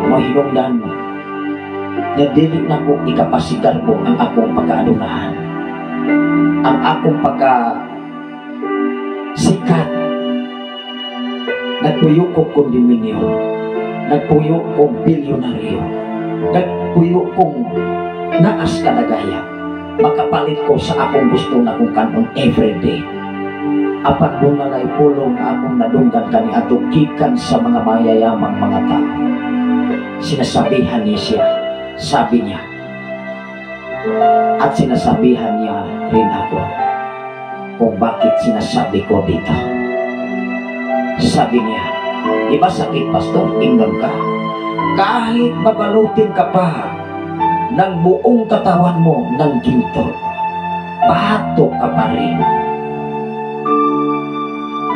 Mahinungdan mo, nga dili na ko ikapasigarbo ang akong pagkaadunahan, ang akong pagka sikat. Nagpuyo ko kondominyo, nagpuyo kong bilyonaryo, nagpuyo kong naas kadagaya. Makapalit ko sa akong gusto na kong kanon everyday. Apan doon na pulong na akong nadunggan kani ato gikan sa mga mayayamang mga tao. Sinasabihan niya siya, sabi niya, at sinasabihan niya rin ako kung bakit sinasabi ko dito. Sabi niya, di ba sakit, pastor? Ingnon ka. Kahit babalutin ka pa ng buong katawan mo ng ginto, pato ka pa rin.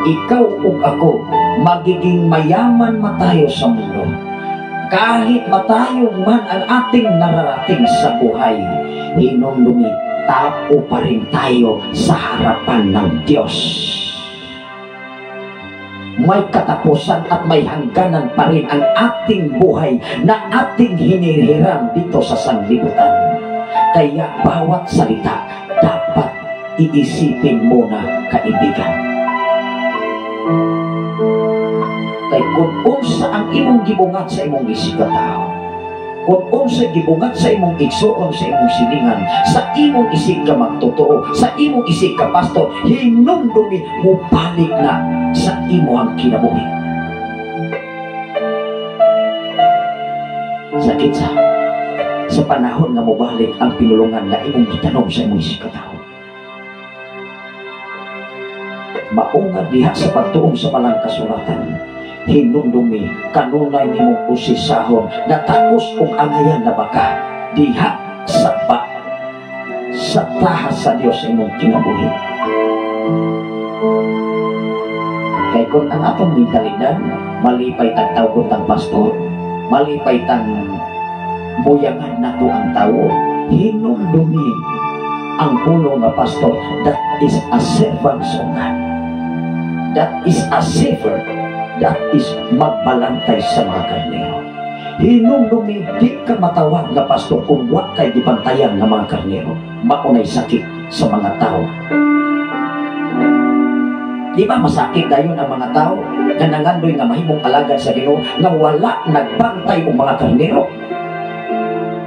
Ikaw ug ako, magiging mayaman matayo sa mundo. Kahit matayo man ang ating nararating sa buhay, hinumdumi, tao pa rin tayo sa harapan ng Diyos. May katapusan at may hangganan pa rin ang ating buhay na ating hinihiram dito sa sanlibutan. Kaya bawat salita dapat iisipin muna, kaibigan. Kay kung unsa ang imong gibungat sa imong isip ka tao, kung unsa gibungat sa imong igsuon, sa imong silingan, sa imong isip ka magtotoo, sa imong isip ka pastor, hinumdumi mobalik na sa imong kinabuhi. Sakit sa panahon nga mobalik ang pinulungan nga imong gitanom sa imong isip ka tao. Maunga diha sa pagtuon sa balang kasulatan, hinumdumi kanunay nimong usisahon na takos og angayan na baka diha sa ba sa tahas sa Dios sa imong kinabuhi. Kay kung ang atong mentalidad, malipay tag tawgon tang pastor, malipay tang buyangan nato ang tawo, hinumdumi ang pulong nga pastor, that is a servant of God, that is a saver, that is magbalantay sa mga karnero. Hinumdumi, di ka matawag nga pastor kung wa kay gibantayan nga mga karnero. Maunay sakit sa mga tao. Di ba masakit dayon ang mga tao nga nangandoy nga mahimong alagad sa Ginoo nga wala nagbantay og mga karnero?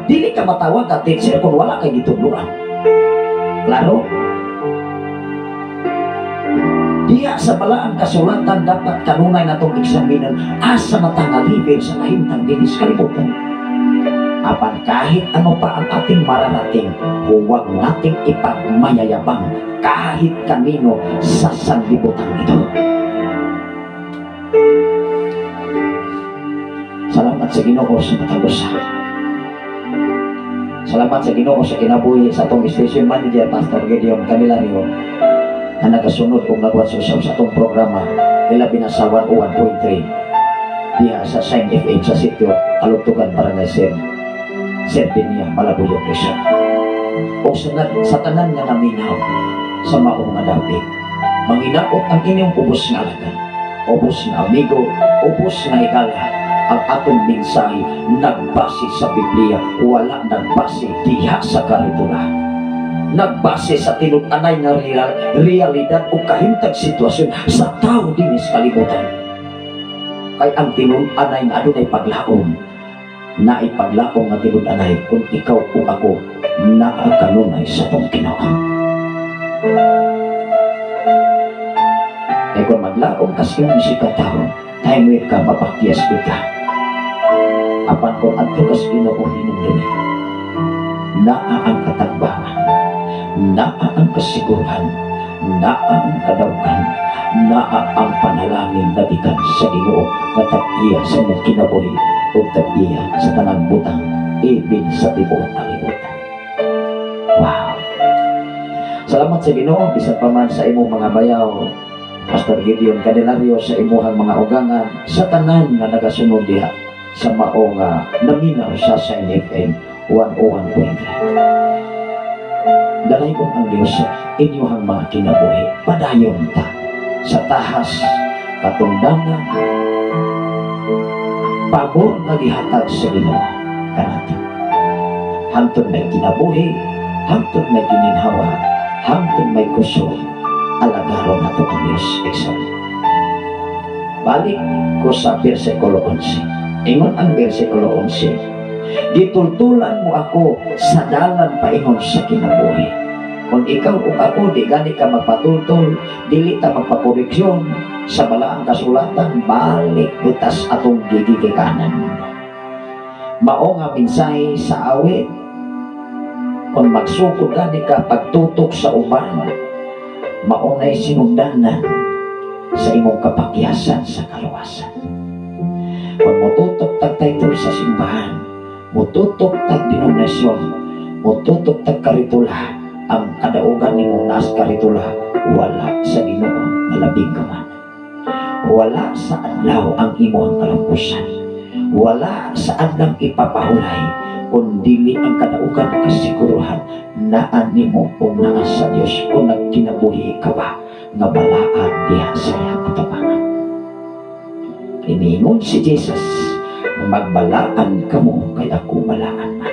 Dili ka matawag nga teacher kung wala kay gitudloan. Klaro? Diya sa balaang kasulatan dapat kanunay natong eksaminan asa na tangalibin sa kahimtang dinis kalibutan. Apan kahit ano pa ang ating mararating, huwag nating ipagmayayabang kahit kanino sa sanlibutan ito. Salamat sa Ginoo sa matag usa. Salamat sa Ginoo sa kinabuhi sa atong station manager Pastor Gideon Candelario na nagasunod og nagwat sa atong programa ilabi na sa 101.3 diha sa Shine FM sa sitio Kalugtugan, Barangay Serbinia, Malabuyoc, Quezon. O sa tanan nga naminaw sa maong nga dapit, manginaot ang inyong ubos nga alagad, ubos nga amigo, ubos nga higala. Ang atong mensahe nagbase sa Biblia, wala nagbase diha sa karitula. Nagbase sa tinud-anay nga realidad o kahimtang sitwasyon sa tao dinis kalibutan. Kay ang tinud-anay nga adunay paglaom, naipaglaom nga tinud-anay kung ikaw o ako naa kanunay sa atong Ginoo. Kay kung maglaom ka sa imong sikataon, time ka mapakyas ka. Apan kung adto ka sa Ginoo, hinumdumi, naa ang katagbawan, naa ang kasiguruhan, naa ang kadawgan, naa ang panalangin na gikan sa Ginoo nga tag-iya sa imong kinabuhi ug tag-iya sa tanang butang ibin sa tibuok kalibutan. Wow. Salamat sa Ginoo bisan pa man sa imong mga bayaw, Pastor Gideon Candelario, sa imuhang mga ugangan, sa tanan nga nagasunod diha sa mao nga naminaw sa Shine FM 101.3. Dalaygon ang Diyos sa inyuhang mga kinabuhi. Padayon ta sa tahas katungdanan, pabor nga gihatag sa Ginoo kanato. Hangtod may kinabuhi, hangtod may gininhawa, hangtod may kusog, alagaron nato ang Diyos. Example. Balik ko sa versikulo 11. Ingon ang versikulo 11, "Gitultulan mo ako sa dalan paingon sa kinabuhi." Kung ikaw ug ako di gani ka magpatultol, dili ta magpakoreksyon sa balaang kasulatan, balik butas atong gigikanan. Mao nga mensahe sa awit, kung magsukod gani ka pagtutok sa uban, mao na'y sinugdanan sa imong kapakyasan sa kaluwasan. Kung motutok tag title sa simbahan, motutok tag denominasyon, motutok tag karitula, ang kadaugan nimo naas karitula, wala sa Ginoo, malabing ka man. Wala sa adlaw ang imong kalampusan. Wala sa adlaw ipapahulay, kung dili ang kadaugan kasiguruhan naa nimo o naa sa Dios kung nagkinabuhi ka ba nga balaan diha sa iyang katapangan. Iniingon si Jesus, "Magbalaan kamo kay ako balaan man."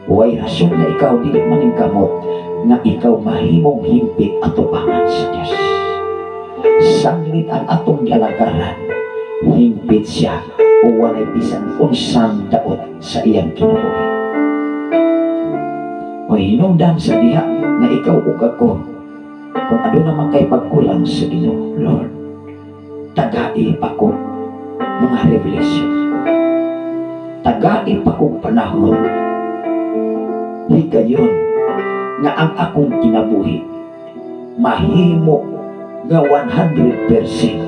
Way rason na ikaw dili maningkamot nga ikaw mahimong himpit atubangan sa Dios. Sanglit ang atong gialagaran, himpit siya o walay bisan unsang daot sa iyang kinabuhi. O hinungdan sa diha nga ikaw ug ako, kung aduna man kay pagkulang sa Ginoo, "Lord, tagai pa ko mga revelation. Tagai pa kong panahon. Higayon nga ang akong kinabuhi mahimo nga 100%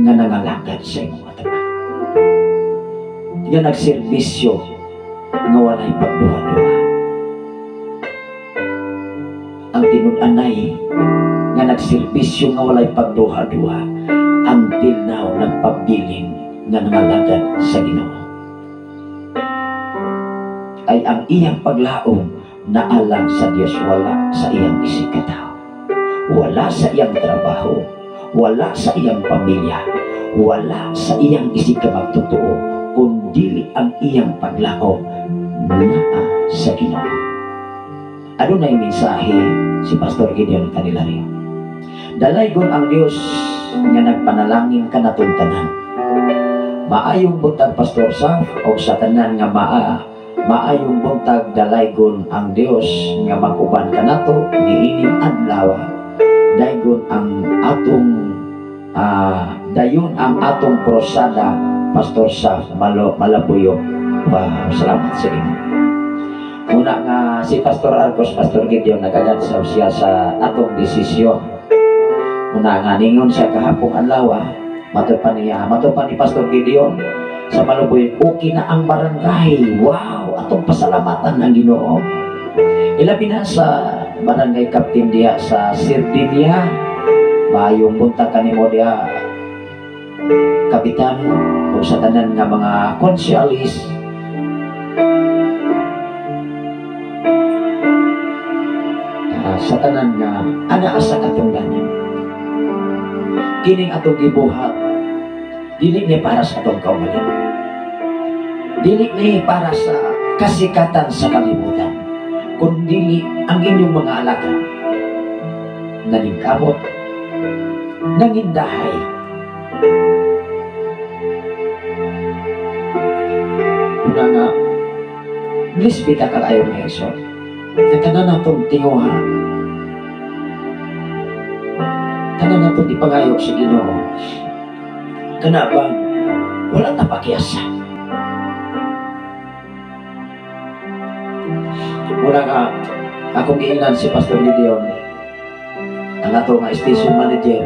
nga nangalagad sa imong atubang. Nga nagserbisyo nga walay pagduha-duha." Ang tinud-anay nga nagserbisyo nga walay pagduha-duha, until now nagpabilin nga nangalagad sa Ginoo. Ay ang iyang paglaom naalang sa Dios, wala sa iyang isigkatawo. Wala sa iyang trabaho, wala sa iyang pamilya, wala sa iyang isigkamagtotoo, kundi ang iyang paglaom naa sa Ginoo. Adunay mensahe si Pastor Gideon Candelario. Dalaygon ang Dios nga nagpanalangin kanatong tanan. Maayong buntag, Pastor Saf, o sa tanan nga maayong buntag. Dalaygon ang Dios nga mag-uban kanato niining adlaw. Daygon ang atong dayon ang atong krusada, Pastor Saf Malo Malabuyo. Wow, salamat sa inyo. Una nga si Pastor Arcos, Pastor Gideon, nagagansaw siya sa atong desisyon. Una nga ningon siya kahapong adlaw, mato pa niya, mato pa ni Pastor Gideon sa Maluboy, okay na ang barangay. Wow, atong pasalamatan ang Ginoo. Ilabi na sa barangay captain diha sa Sardinia. Maayong buntag kanimo diha, Kapitan, o sa tanan nga mga konsyalis. Sa tanan nga anaa sa katungdanan. Kining atong gibuhat, dili ni para sa atong kaugalingon. Dili ni para sa kasikatan sa kalibutan, kundi ang inyong mga alagad naningkamot, nangindahay. Una nga, bless bita kaayo mga igsoon. Nga tanan natong tinguha, tanan natong ipangayo sa Ginoo. Kana bang Wala ta pakiasa. Muna nga akong giingnan si Pastor Gideon, ang ato nga station manager,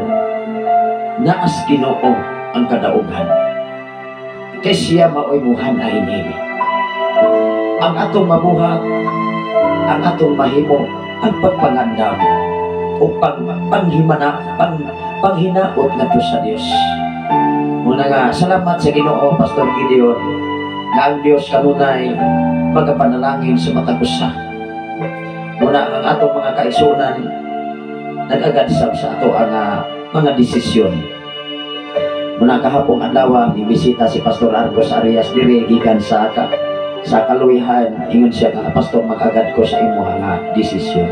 naas Ginoo ang kadaugan. Kay siya maoy muhan ay nini. Ang atong mabuhat, ang atong mahimo, ang pagpangandam o panghimana, panghinaot ngadto sa Dios. Muna nga salamat sa Ginoo, Pastor Gideon, nga ang Dios kanunay magapanalangin sa matag usa. Muna ang atong mga kaigsuonan nag-agad sab sa ato ang mga desisyon. Muna kahapong adlaw mibisita si Pastor Argos Arias diri gikan sa kaluwihan. Ingon siya nga, Pastor, mag-agad ko sa imo nga desisyon.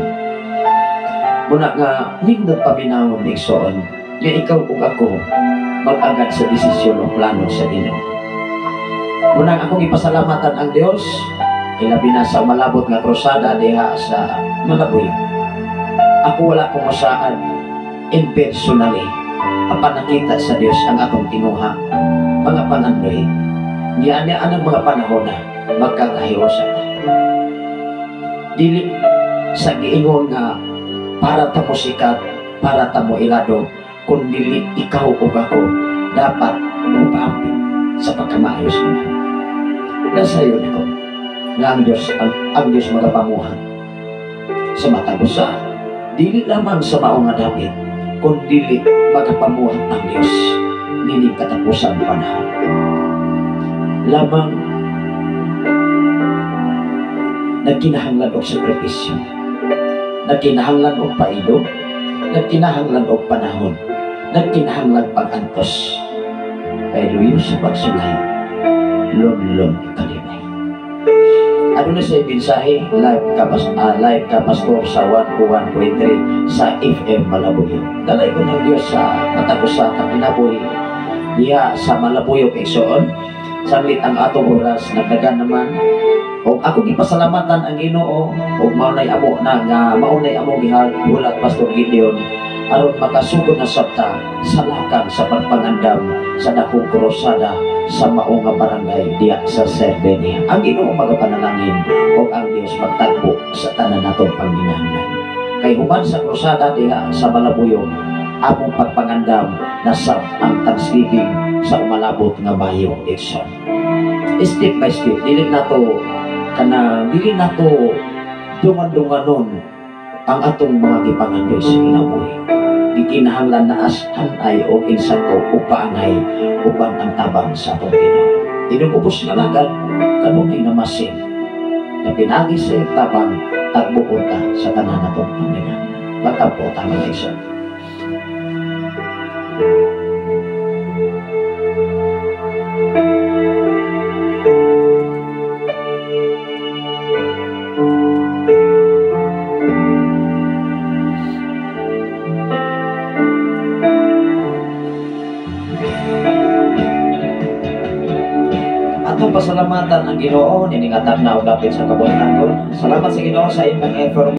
Muna nga nindot paminawon igsoon nga ikaw ug ako mag-agad sa desisyon o plano sa Ginoo. Muna akong ipasalamatan ang Dios ilabi na sa umalabot nga krusada diha sa Malabuyo. Ako wala kong masaan impersonally, apan nakita sa Dios ang akong tinuha, mga pangandoy. Niya anang mga panahon na magkakahiwasan ta. Dili sa giingon nga para ta mo sikat, para ta mo ilado, kun dili ikaw ug ako dapat mopaapit sa pagkamaayos nila. Nasayon ako nga ang Dios ang Dios magapamuhat sa matag usa, dili lamang sa mao nga dapit, kun dili magapamuhat ang Dios nining katapusan panahon. Lamang nagkinahanglan og sakripisyo, nagkinahanglan og pailog, nagkinahanglan og panahon, nagkinahanglan pag-antos. Kay luyo sa pagsulay, lunlun kalibay. Ano na sa mensahe? Live ka pastor sa 101.3 sa FM Malabuyo. Dalay ko ng Diyos sa matag usa ka kinabuhi diha sa Malabuyo igsoon. Sanglit ang atong oras nagdagan naman. Og ako gipasalamatan ang Ginoo og maunay amo na nga maunay among gihulat Pastor Gideon aron makasugod na sabta sa lakang sa pagpangandam sa dakong krusada sa mao nga barangay diha sa Serdenia. Ang Ginoo magapanalangin ug ang Dios magtagbo sa tanan natong panginahanglan. Kay human sa krusada diha sa Malabuyo, among pagpangandam na sa ang Thanksgiving sa umalabot nga Mayo igsoon. Step by step, dili nato kana dili nato dungan-dunganon ang atong mga gipangandoy sa kinabuhi. Gikinahanglan na as hanay o insakto o paangay uban ang tabang sa atong Ginoo. Inugubos nga lagad kanunay namasin na pinagi sa tabang tagbuon ta sa tanan natong panginahanglan. Magtampo ta mga igsoon. Pasalamatan ang Ginoo niningatag na og dapit sa kabuntagon. Salamat sa Ginoo sa imong effort.